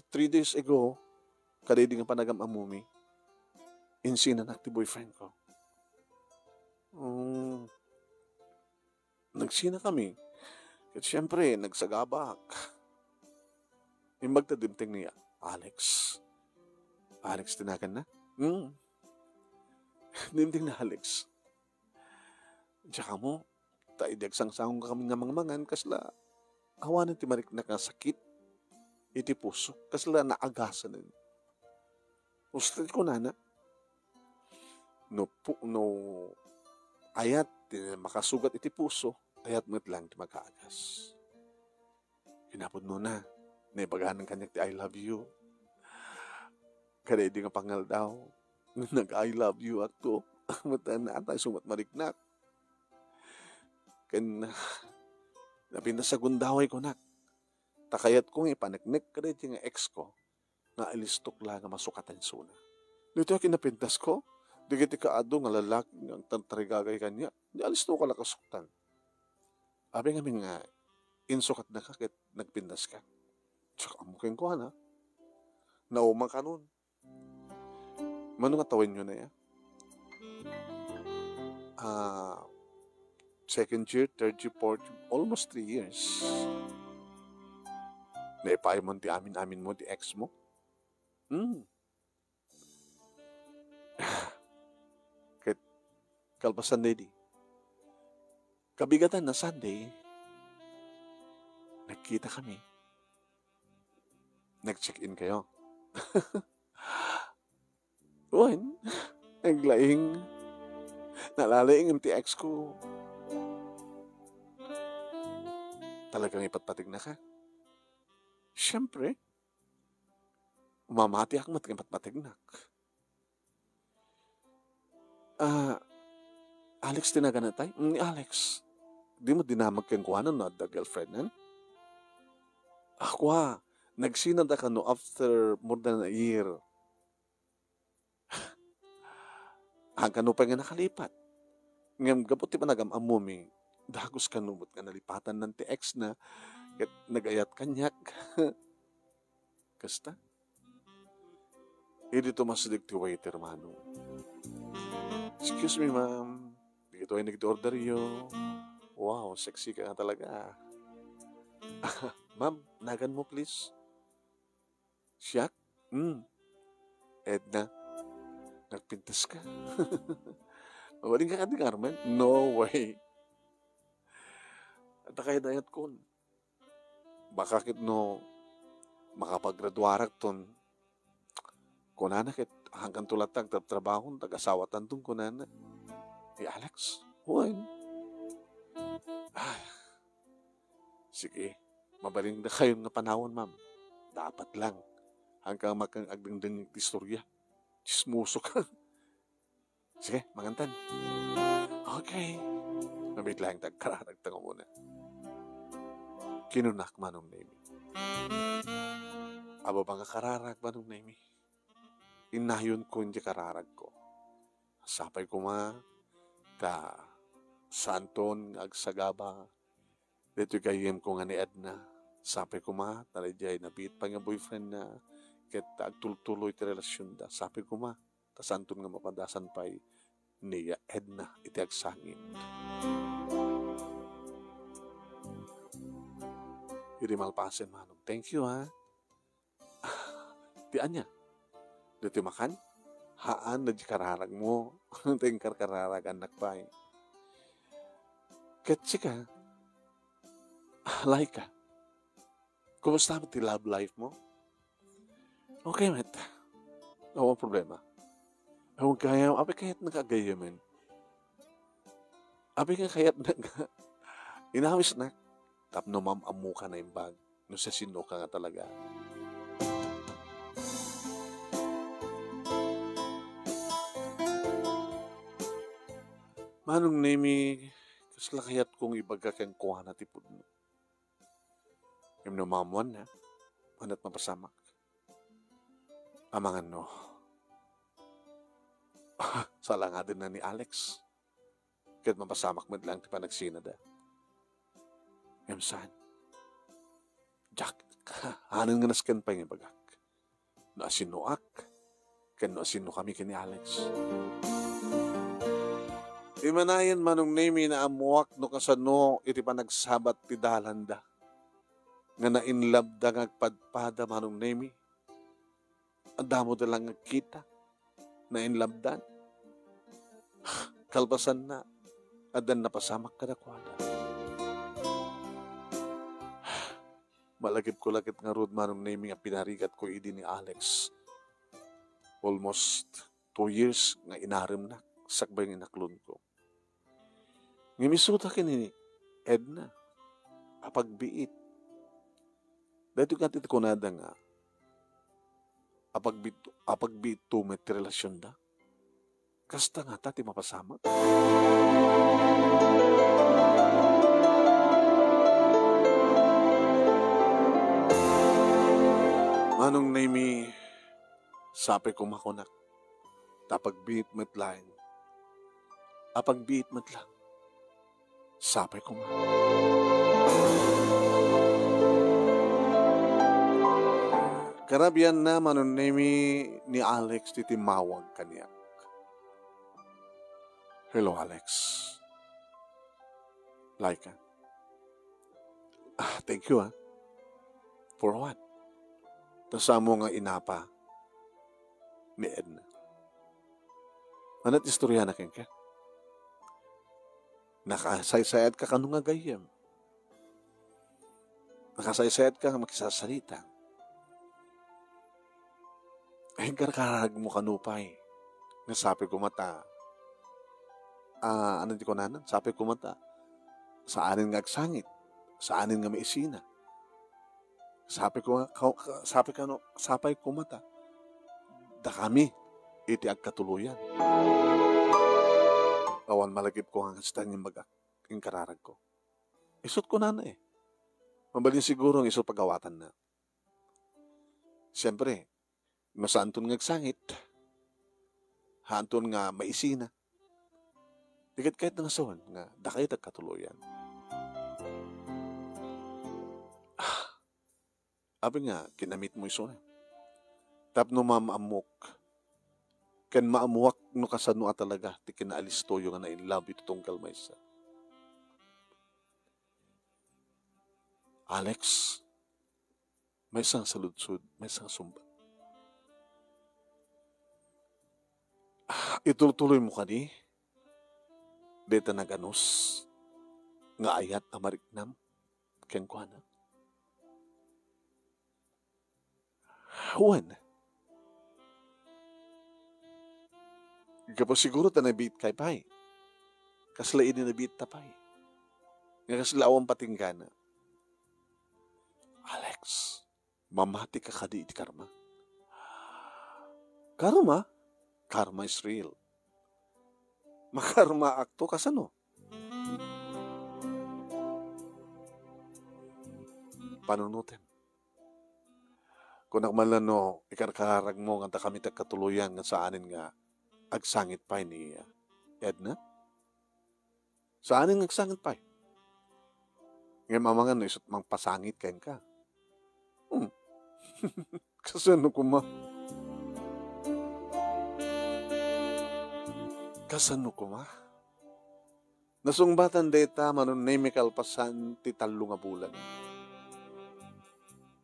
three days ago, kadaydi nga panagam-ammomi, insinanak ti boyfriend ko. Mm. Nagsina kami. Ket siyempre, nagsagabak. Imbag ta dimteng ni Alex. Alex ti naganna? Hmm. Dimteng ni Alex. Diak ammo, ta idi agsangsango kami nga mangmangan, kasla awanen ti mariknak nga sakit iti puso, kasla naagasanen. Usto ti kunana, no pu-, no ayat ti makasugat iti puso, ayat met lang ti makaagas. Kinapudnona, naibaganan kaniak ti "I love you." Kadaydi nga pangaldaw, nag-"I love you" akto. Met naatay sumat mariknak. Ken napintas a gundaway kunak. Ta kayatko nga ipaneknek kadaydi nga ex ko nga alistok la nga masukat a insuna. Ditoy a kinapintasko, dagiti kaadu nga lalaki nga agtartarigagay kaniak, di alisto ka la kasuktan. Apay ngamin nga insukatnaka ket nagpintaska? Diak ammo kenkuana. Nauma kanon. Mano nga tawenyo na ya? Ah, second year, third year, fourth year, almost three years. Naipayamon ti amin-aminmo ti ex mo? Hmm. Ket kalpasan daydi, kabigatan a Sunday, nagkita kami. Nag-check-in kayo. Wen, naglaing. Nalalaing ti ex ko. Talagang ipatpategnaka? Siyempre. Mamatiak met nga ipatpategnak. Ah, Alex ti naganatay? Mm, ni Alex. Dimo dinamag kenkuana no adda girlfriendnan? Ah, kua, nagsinada kano after more than a year. Haan kano pay nga nakalipat. Ngem gapu ti panagam-ammomi, dagus kano met nga nalipatanna ti ex na, ket nagayat kaniak. Kasta? Idi tumasdek ti waiter, Manong. "Excuse me, ma'am. Dagitoy nagdi orderyo." "Wow, sexy ka nga talaga, ah." "Ma'am, naganmo, please." "Siak? Hmm. Edna, nagpintas ka." "Mabalin ka kadi, Carmen?" "No way. Adda kayat-ayatkon. Baka ket no makapagraduarakton, kunana ket, hangkan to latta agtrabtrabahon, tag-asawatanton," kunana. "Eh, Alex, wen?" "Ah, sige, mabalin dakayon nga panawen, ma'am. Dapat lang. Hangkan makang agdengdeng ti istorya. Tsismoso ka." "Sige, mangantan." "Okay." Mabiit laeng ti agkararagta nga umuna. Kinunak, Manong Nemy. Ababa nga kararag, Manong Nemy. Innayonko iti kararagko. Sapay koma ta saanton nga agsagaba daytoy gayyemko nga ni Edna. Sapay koma ta daydiay nabiit pay nga boyfriendna ket agtultuloy ti relasionda. Sapay koma ta saanton nga mapadasan pay ni Edna iti agsangit. Idi malpasen, Manong, thank you, ha. Ti ania? Ditoy makan? Haan na di kararagmo. Ti inkarkararagannak pay. Ket sika, Laika, Kumusta met ti love life mo? Okay met. Awan problema. Awan kayam, apay kayatna nga agayyamen? Apay nga kayatna nga inawisnak tapno maam-ammoka naimbag no siasinoka nga talaga. Manong Nemi, kasla kayatko nga ibaga kenkuana ti pudno. Ngem no maammoanna, ket mapasamak. Amangan no, salangadenna ni Alex. Ket mapasamak met laeng ti panagsinada. Ngem saan. Diak, anen nga nasken pay nga ibagak no asinoak, ken no asinokami ken ni Alex. Imanayen, Manong Nemi, naammoak no kasano iti panagsabat ti dalanda nga nainlabda nga agpadpada, Manong Nemi. Adda mo da lang agkita, nainlabdan. Kalpasanna, addan napasamak kadakuada. Malagipko la ket ngarud, Manong Nemi, nga pinarigatko idi ni Alex. Almost two years nga inaremnak sakbay nga inaklonko. Ngem isuda ken ni Edna, apagbiit. Daytoy kadi ti kunada nga, apagbiit, apagbiitto met ti relasionda. Kasta ngata ti mapasamak? Manong Nemi, sapay koma kunak, ta apagbiit met laeng. Apagbiit met lang. Sapay koma. Karabianna, Manong Nemi, ni Alex ti timmawag kaniak. "Hello, Alex. Laika." "Ah, thank you, ah." "For what?" "Ta saanmo nga inapa ni Edna. Ania ti istoriana kenka? Nakasaysayatka kano nga gayyem? Nakasaysayatka nga makisasalita? Ay, inkarkararagmo kano pay nga sapay koma ta, ah, ania ti kunana? Sapay koma ta saanen nga agsangit, saanen nga maisina. Sapay koma, ka-, ka-, sapay kano, sapay koma ta dakami iti agkatuloyan." Awan malagipko nga kasta nga imbagak, inkararagko. Isu't kunana, eh. Mabalin siguro nga isu't pagawatanna. Siempre, no saanton nga agsangit, haanton nga maisina. Di ket kayatna nga sawen nga dakayo ti agkatuloyan. Ah, apay nga kinamitmo isuna? Tapno maam-ammok ken maammoak no kasano a talaga ti kinaalistoyo nga nainlove iti tunggal maysa. Alex, maysa nga saludsod, maysa nga sungbat. Ah, itultuloymo kadi dayta naganus nga ayat a mariknam kenkuana? Wen, gapu siguro ta nabiitkay pay. Kasla idi nabiitta pay. Nga kasla awan patinggana. Alex, mamatika kadi iti karma? Karma? Karma is real. Makarmaakto kasano? Panunotem. Kunak man la no ikarkararagmo nga dakami ti agkatuloyan nga saanen nga agsangit pay ni, ah, Edna? Saanen nga agsangit pay. Ngem amangan no isu't mangpasangit kenka. Hmm. Kasano koma? Kasano koma? Nasungbatan dayta, Manong Nemi, kalpasan ti tallo nga bulan.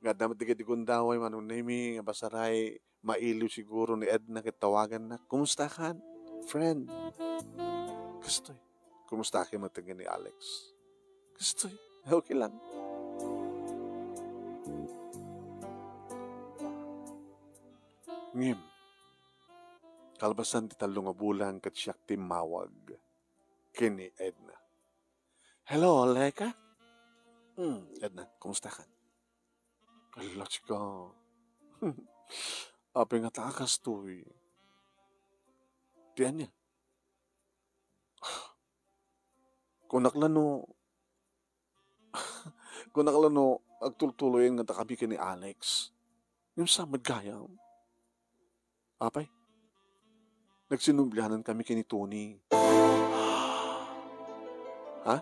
Nga adda met dagiti gundaway, Manong Nemi, nga basaray, mailiw siguro ni Edna ket tawagannak, "Kumusta kan, friend?" Kastoy. "Kumusta ka met ken ni Alex?" Kastoy. Okay lang. Ngem, kalpasan ti tallo nga bulan ket siak timmawag ken ni Edna. "Hello, Leka?" "Hmm, Edna, kumusta ka?" "Ala, chika. Apay nga ta kastoy?" "Ti ania?" "Kunak la no, kunak la no agtultuloyen nga dakami ken ni Alex. Ngem sa met gayam. Apay, nagsinublianan kami ken ni Tony." "Ha?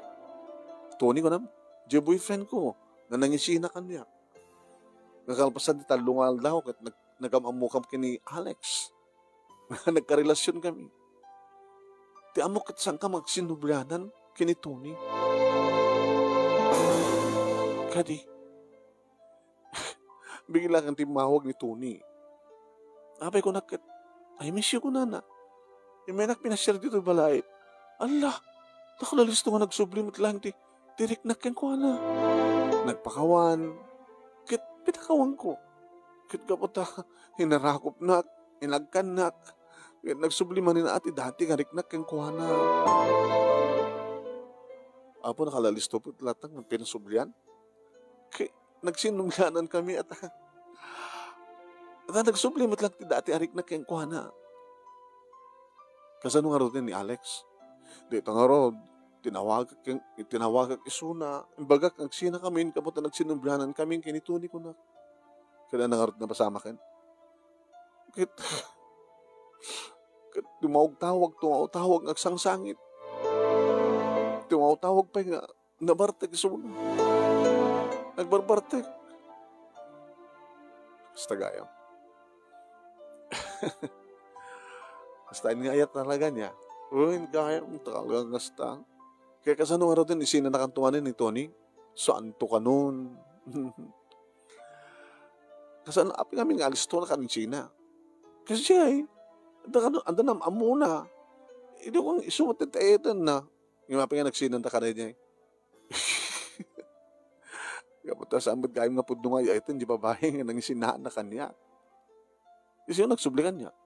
Tony kunam? Diay boyfriend ko nga nangisina kaniak. Nga kalpasan ti tallo nga aldaw ket nag-, nagam-ammokam ken ni Alex. Nagkarelasion kami. Ti ammok ket saanka agsinublianan ken ni Tony." Kadi, bigla kang timmawag ni Tony. Apay, kunak ket, "I miss you," kunana. Immaynak pinasiar ditoy balay. Ala, nakalalisto nga nagsubli met laeng ti, ti riknak kenkuana. Nagpakawan, ket pinakawanko. Ket gapu ta, inarakopnak, inagkannak, ket nagsubli manen a ti dati nga riknak kenkuana. Apo, nakalalisto met laeng nga pinasublian. Ket nagsinublianan kami, ata. Ata nagsubli met laeng ti dati a riknak kenkuana. Kasano ngarud ni Alex? Dayta ngarud, tinawagak ken, tinawagak isuna, imbagak nga agsinakamin, gapu ta nagsinublianan kami ken ni Tony, kunak. Ket ania ngarud napasamak ken? Ket, ket tumawag-tawag, tumawag-tawag nga agsangsangit. Tumawag-tawag pay nga nabartek isuna. Nagbarbartek. Kasta gayam. Kasta nga ayat talaga niya. Uy, gayam, talaga kasta. Kaya kasano nga raw din, isinanakan tumanin ni Tony? Saan to kanon? Kasano, apay ngamin nga alisto na kanin China? Kasi ay, anda kano, anda nam amuna. Idi ko isu met ti ayatan na. Yung apay nga nagsinan ta kanay niya. Gapu ta saan met gayam nga pudno nga ay-ayaten di babae nga nangisinaan na kaniak. Isu nagsubli kaniak.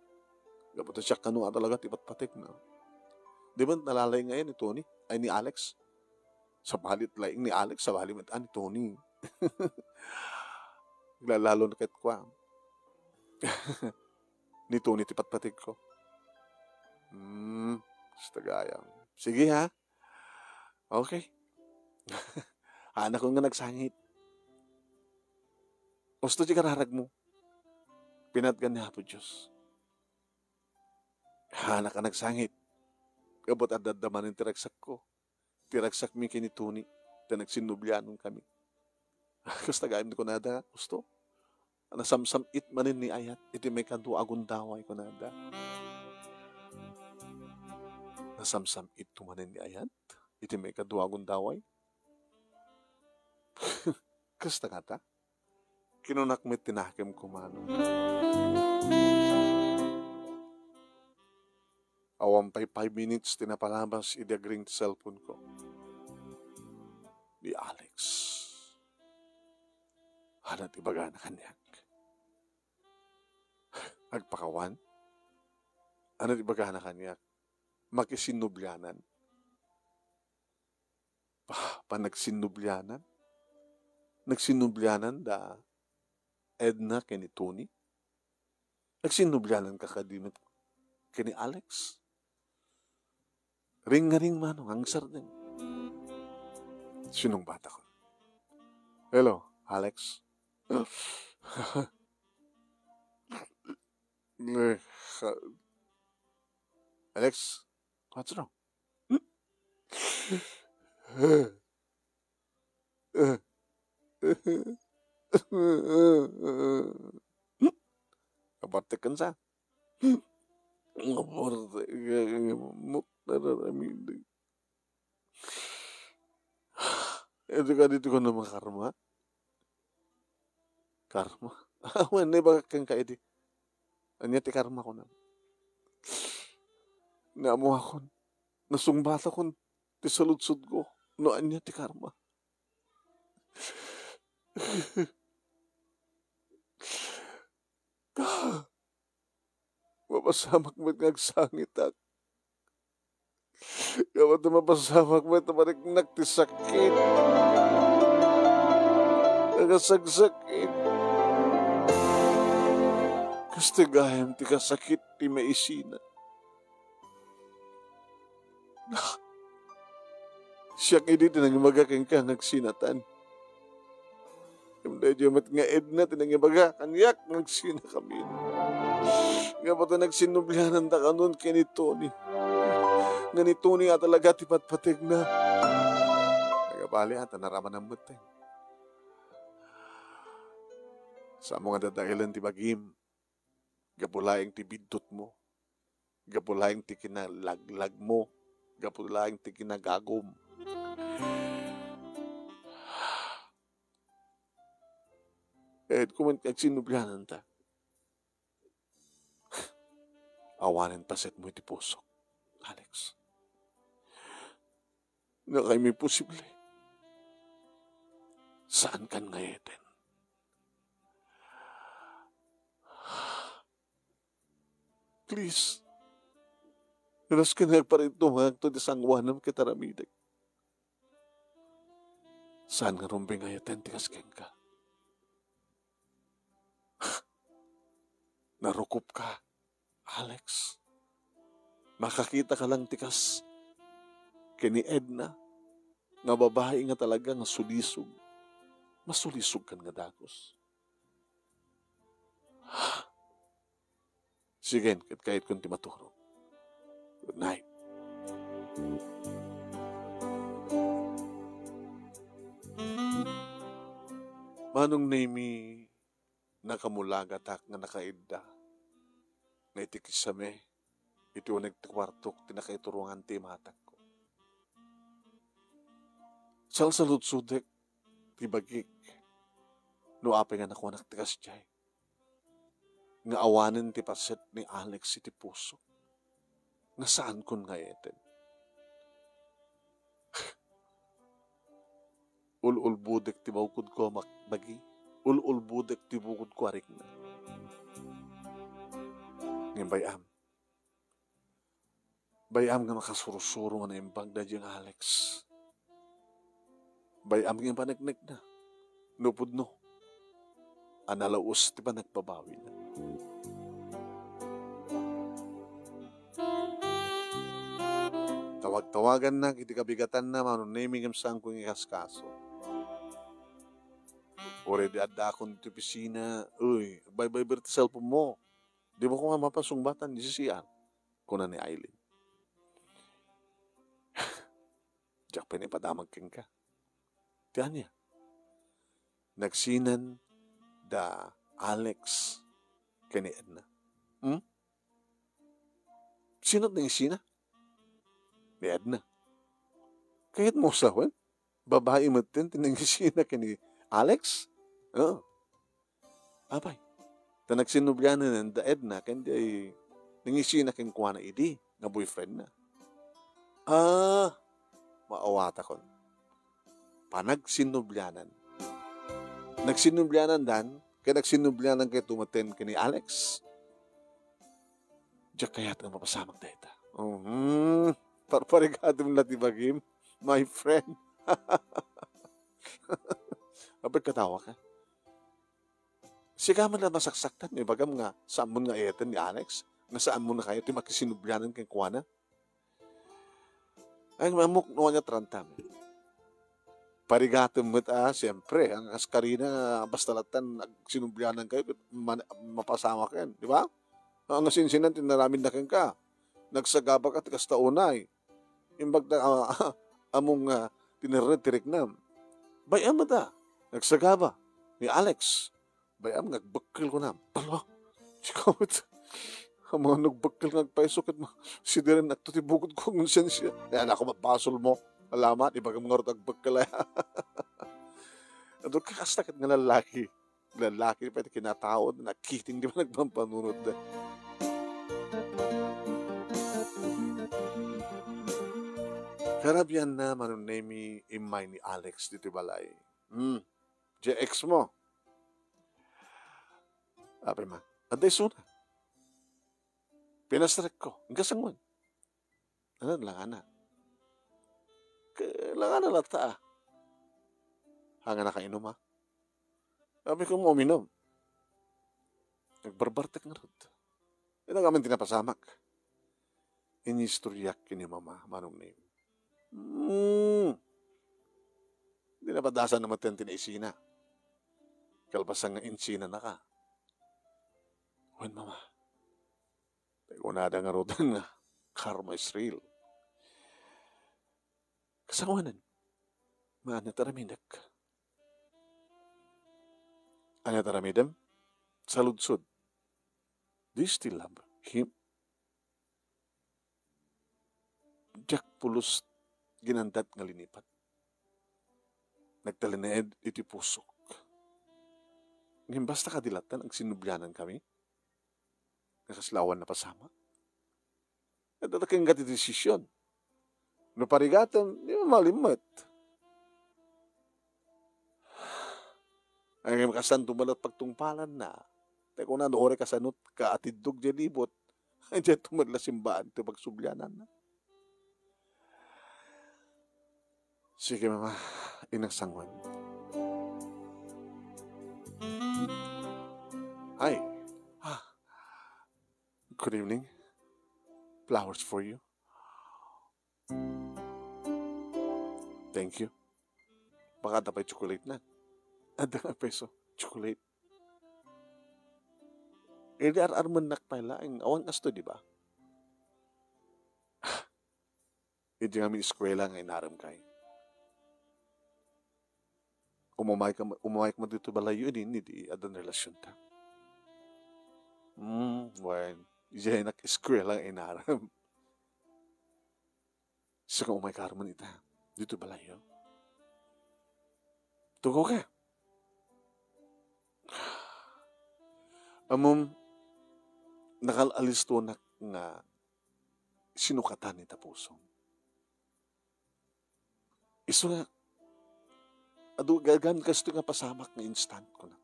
Gapu ta siak kano a talaga ti patpatek na. Di ba nalalaing ngayon ni Tony? Ay, ni Alex? Sabali laing ni Alex, sabali met a ni Tony. Naglalalo na ket kua. Ni Tony ti patpatek ko. Hmm, kasta gayam. Sige, ha? Okay. Hanakon nga nagsangit. Usto ti kararagmo. Pinatgan ni Apo Dios. Hanak a nagsangit. Gapu ta adda manen ti ragsakko. Ti ragsakmi ken ni Tony. Ta nagsinnublianan kami. Kasta gayam ti kunada, usto? Nasamsam-it manen ni ayat iti maikadua a gundaway, kunada. Nasamsam-it to manen ni ayat iti maikadua a gundaway. Kasta ngata? Kinunak met ti nakemko, mano. Awan pay five minutes ti napalabas idi agring ti cellphone ko. Ni Alex. Ania ti ibagana kaniak? Agpakawan? Ania ti ibagana kaniak? Makisinnublianan? Pa-, panagsinnublianan? Nagsinnublianan da Edna ken ni Tony? Nagsinnublianan ka kadi met ken ni Alex? Ring nga ring, mano, nga agsardeng. Sinungbatakon. Hello, Alex. Alex, what's wrong? Kabartek kensa. Kabartek. Mut, nararamideg. Ito ka dito ko na makarma. Karma? Awan, naibagak kenka idi. Ania ti karma, kunam? Naamuakon. Nasungbatakon ti saludsodko. No ania ti karma? Mapasamak met nga agsangitak. Gapu ta mapasamak met a mariknak ti sakit. Nagasagsakit. Kastoy gayam ti kasakit ti maisina. Siak idi ti nangibaga kenka nga agsinatan. Ngem daydiay met nga Edna ti nangibaga kaniak nga agsinakamin. Gapu ta nagsinnubliananta kanon ken ni Tony. Nga ni Tony a talaga ti patpategna. Nagabali a ta naramanam metten. Saanmo nga dadaelen ti bagim. Gapu laeng ti biddutmo. Gapu laeng ti kinalaglagmo. Gapu laeng ti kinagagum. Kayatko met nga agsinnubliananta. Awanen pasetmo iti pusok, Alex. Nga kayatmo imposible. Saankan nga eten. Please. Nasken nga agparintumangakto ti sangoanam ket aramidek. Saan nga rumbeng nga eten ti kas kenka. Narukopka, Alex. Makakitaka lang ti kas ken ni Edna nga babai nga talaga nga sulisog. Masulisogkan nga dagus. Sige, ket kayatkon ti maturog. Good night. Manong Nemi, nakamulagatak nga nakaidda nga iti kisame, iti uneg ti kuartok ti nakaiturongan ti imatangko. Salsaludsodek ti bagik no apay nga nakuanak ti kasdiay. Nga awanen ti paset ni Alex iti puso. Nga saankon nga eten. Ul-ulbodek ti bukodko a mak-, bagi. Ul-ulbodek ti bukodko a rikna. Ngem bay-am. Bay-am nga makasursuro nga naimbag daydiay nga Alex. Bay-am nga impaneknekna. No pudno, a nalaus ti panagbabawina. Tawag-tawagannak iti kabigatanna, Manong Nemi, ngem saanko nga ikaskaso. Uray di addakon iti opisina, uy, agbaybayber ti cellphone mo. Dimo koma mapasungbatan iti C R, kuna ni Aileen. Diak pay naipadamag kenka. Ti ania? Nagsinan da Alex ken ni Edna. Hmm? Sino ti nangisina? Ni Edna. Kayatmo sawen? Babai metten ti nangisina ken ni Alex? Oh. Apay, ta nagsinnublianan da Edna ken diay nangisina kenkuana idi nga boyfriendna. Ah, maawatakon. Panagsinnublianan. Nagsinnublianandan, ken nagsinnublianankayto metten ken ni Alex. Diak kayat nga mapasamak dayta. Mhm. Parparigatem la ti bagim, my friend. Apay, katawa ka. Sika man la masaksaktan, ibagam nga saanmon nga eten ni Alex, nga saanmon a kayo ti makisinnublianan kenkuana. Ay, mamuk no anya trantam. Parigatem met a, siempre, ang kas karina nga basta latan agsinnublianan kayo, ket man-, mapasamak ken, di ba? Ang sinsinan ti naramidna kenka. Nagsagaba ka ti kasta unay. Imbag ta, ah, ammom nga tinerred ti riknam. Bay-am met a, nagsagaba ni Alex. Bay-am nga agbekkel kunam. Ala, sika met. Amangan no agbekkel nga agpayso ket ma-, sidirennak to ti bukodko nga konsensia. Ay, anakko, mabasolmo. Alaman, ibagam ngarud agbekkel aya. Adu, kakasta ket nga lalaki. Lalaki pay ti kinataoda, nakiting di ba nagpampanunotda. Karabianna, Manong Nemi, immay ni Alex ditoy balay. Hmm. Diay ex mo. Apay man. Adda isuna. Pinastrekko. Inka sangoen? Ano, langana. Ke-, langana latta, a. Haan nga nakainum, a. Apay ko, uminom. Nagbarbartek ngarud. Ita ngamin ti napasamak. Inistoryak ken ni Mama, Manong Nemi. Hmm. Di napadasan na met ti naisina. Kalpasan nga insinanaka. Wen, Mama. Tay kunada ngaruden nga karma is real. Kasangoanan, ania ti aramidek? Ania ti aramidem? Saludsod. Do you still love him? Diak pulos ginandat nga linipat. Nagtalinaed iti pusok. Ngem basta kadi latta nga agsinnublianankami, nga kasla awan napasamak. Adda kenka ti desisyon. No parigatem, di mabalin met. Ay, kasanto met la pagtungpalanna. Tay kunana, no uray kasanot ka atiddog diay libot, ay, diay met la simbaan ti pagsubliananna. Sige, Mama. Innak sangoen. Ay. Ah. Good evening. Flowers for you. Thank you. Baka adda pay chocolate na. Adda nga peso. Chocolate. Idi ar-armennak pay laeng. Awan kasto, di ba? Idi ngamin eskwela nga inarem kay. Umamay ka, umamay ka dito balayo, idi, idi, addan relasyonta. Hmm, wen. Idiay nak eskwela nga inarem. Sika umay karmen ita. Dito balayo. Tugaw ka. Ammom, nakal-alistonak nga sinukatan ita pusom. Isu nga, adu, gagan kasto nga pasamak nga instant, kunak.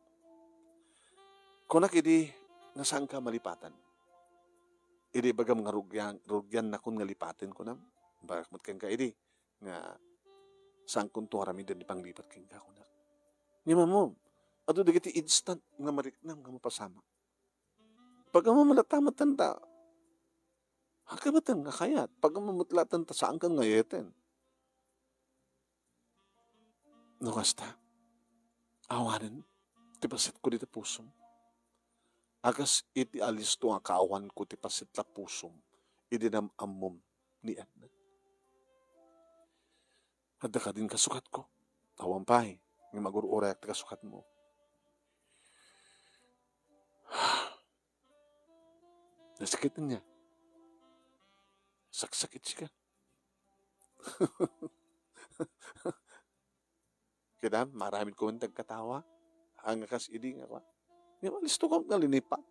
Kunak idi nga saanka malipatan. Idi ibagam nga rugian, rugiannakon nga lipaten, kunam. Bagak met kenka idi nga saankonto aramiden ti panglipat kenka, kunak. Ngem ammom, adu dagiti instant nga mariknam nga mapasamak. Pag-ammo met latta met ta, agka met nga kayat. Pag-ammo met latta ta, saankan nga ayayten. No kasta, awanen ti pasetko dita pusom. A kas iti alisto nga kaawanko ti paset la pusom, idi nam-ammom ni Edna. Adda kadin kasukatko. Awan pay, ngem agur-urayak ti kasukatmo. Nasakit niya. Saksakit sika. Kita, maramid ko nga agkatawa. Haan nga kas idi nga kwa. Di ba, listo ko nga linipat.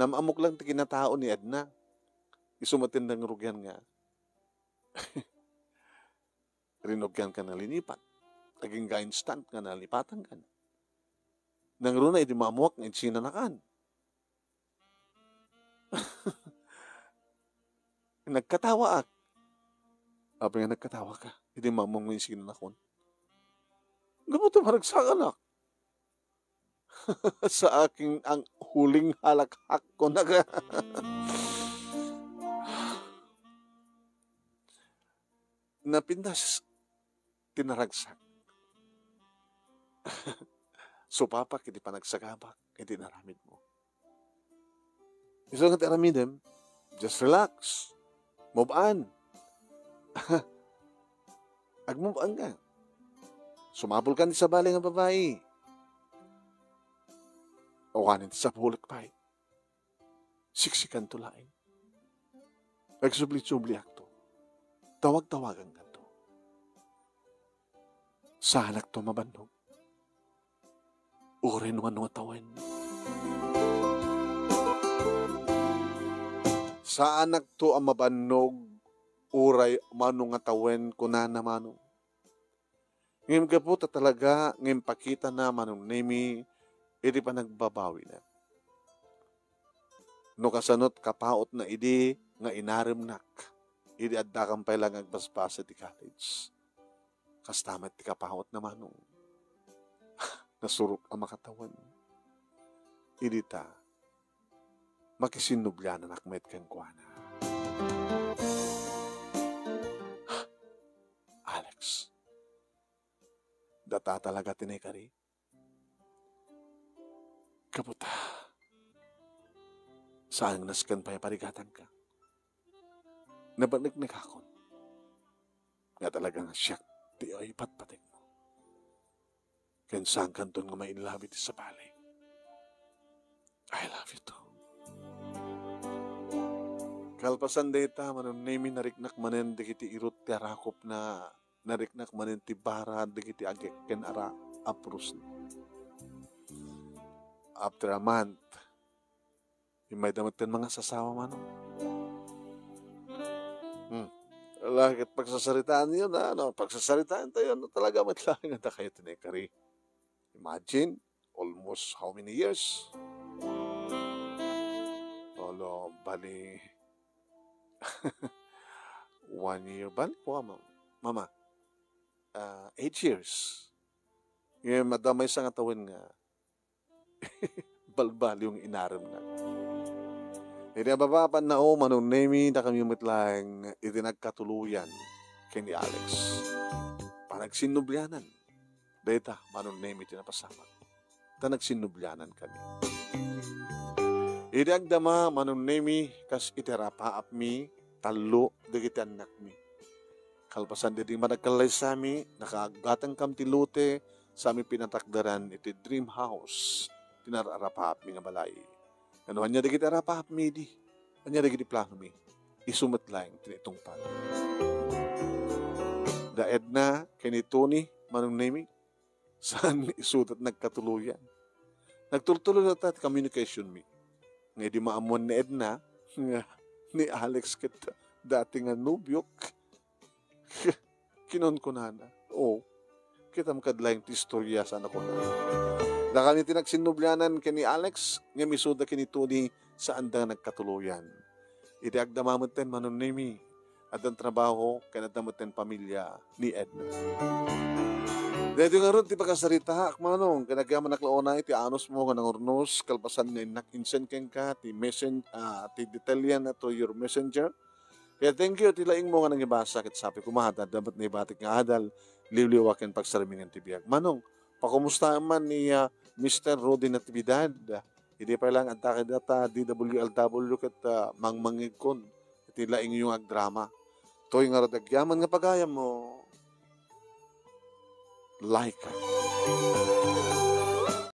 Nam-ammok lang ti kinatao ni Edna. Isu met ti nangrugian nga. Rinugian ka na linipat. Agingga instant nga nalipatan ka na. Nangruna idi maammoak nga insinanakan. Nagkatawaak. Apay nga nagkatawa ka? Idi maammo nga insinanakon. Gapu ta maragsakanak. Sa aking ang huling halakhak ko na ka. Napintas ti naragsak. Supapak iti panagsagabak iti inaramidmo. Isu nga ti aramidem, just relax. Move on. Ag-move on ka. Sumapul ka ni sabali nga babai. Awanen ti sapulek pay. Siksikanto laeng. Agsubli-subliakto. Tawag-tawagankanto. Saanakto a mabannog. Uray no mano nga tawen. Saanakto a mabannog uray mano nga tawen, kunana mano. Ngem gapu ta talaga nga impakitana Manong Nemi iti panagbabawina. No kasano ti kapautna idi nga inaremnak, idi addakam pay la nga agbasbasa iti college. Kasta met ti kapautna, Manong. Nasurok a makatawen. Idi ta, makisinnubliananak met kenkuana. Alex, data talaga ti naikari? Gapu ta, saan nga nasken pay a parigatanka. Nabaneknekakon nga talaga nga siak ti ipatpatekmo. Ken saankanton nga ma-in love iti sabali. I love you too. Kalpasan dayta, Manong Nemi, nariknak manen dagiti irut ti arakupna, nariknak manen ti bara dagiti agek ken ara-, aprusna. After a month, immayda met ti mangasasawa, Manong. Hmm. Ala ket pagsasaritaanyo na, no? Pagsasaritaantayo, no? Talaga met laeng a dakayo ti naikari. Imagine, almost how many years? Olo, bali, one year. Bali, kuan, Mama. Mama, ah, eight years. Ngem, adda maysa nga tawen nga balbaliw nga inaremnak. Iti ababa, pannao, Manong Nemi, dakami met laeng iti nagkatuloyan ken ni Alex. Panagsinnublianan. Dayta, Manong Nemi, ti napasamak. Ta nagsinnublianan kami. Idi agdama, Manong Nemi, kas iti arapaapmi, tallo dagiti annakmi. Kalpasan daydi nga managkallaysami, nakagatangkam ti lote, sami pinatakderan iti dream house ti nararapaapmi nga balay. Ngem ania dagiti arapaapmi idi? Ania dagiti planomi? Isu met laeng ti naitungpal. Da Edna ken ni Tony, Manong Nemi, saan nga isuda ti nagkatuloyan. Nagtultuloy latta ti communication mi. Nga idi maammuan ni Edna nga ni Alex ket dati nga nobiok, kinunkunana, "O, kitam kad laeng ti istorya," saan a kuna. Dakami ti nagsinnublianan ken ni Alex, ngem isuda ken ni Tony, saanda nga nagkatuloyan. Idi agdama metten, Manong Nemi, addan trabaho ken adda metten pamilya ni Edna. Daytoy ngarud ti pakasaritaak, Manong, ken agyamanak la unay ti anusmo nga nangurnos, kalpasan nga innak insend kenka ti messen-, ah, ti detalyen through your messenger. Kaya thank you ti laingmo nga nangibasa ket sapay koma ta adda met naibatik nga adal, liwliwa ken pagsarmingan ti biag. Manong, pakumustaem man ni, ah, Mister Rudy Natividad. Idi pay laeng adda kadata D W L W ket, ah, mangmangngegkon iti laingyo nga agdrama. Toy ngarud agyaman nga pagayammo. Like.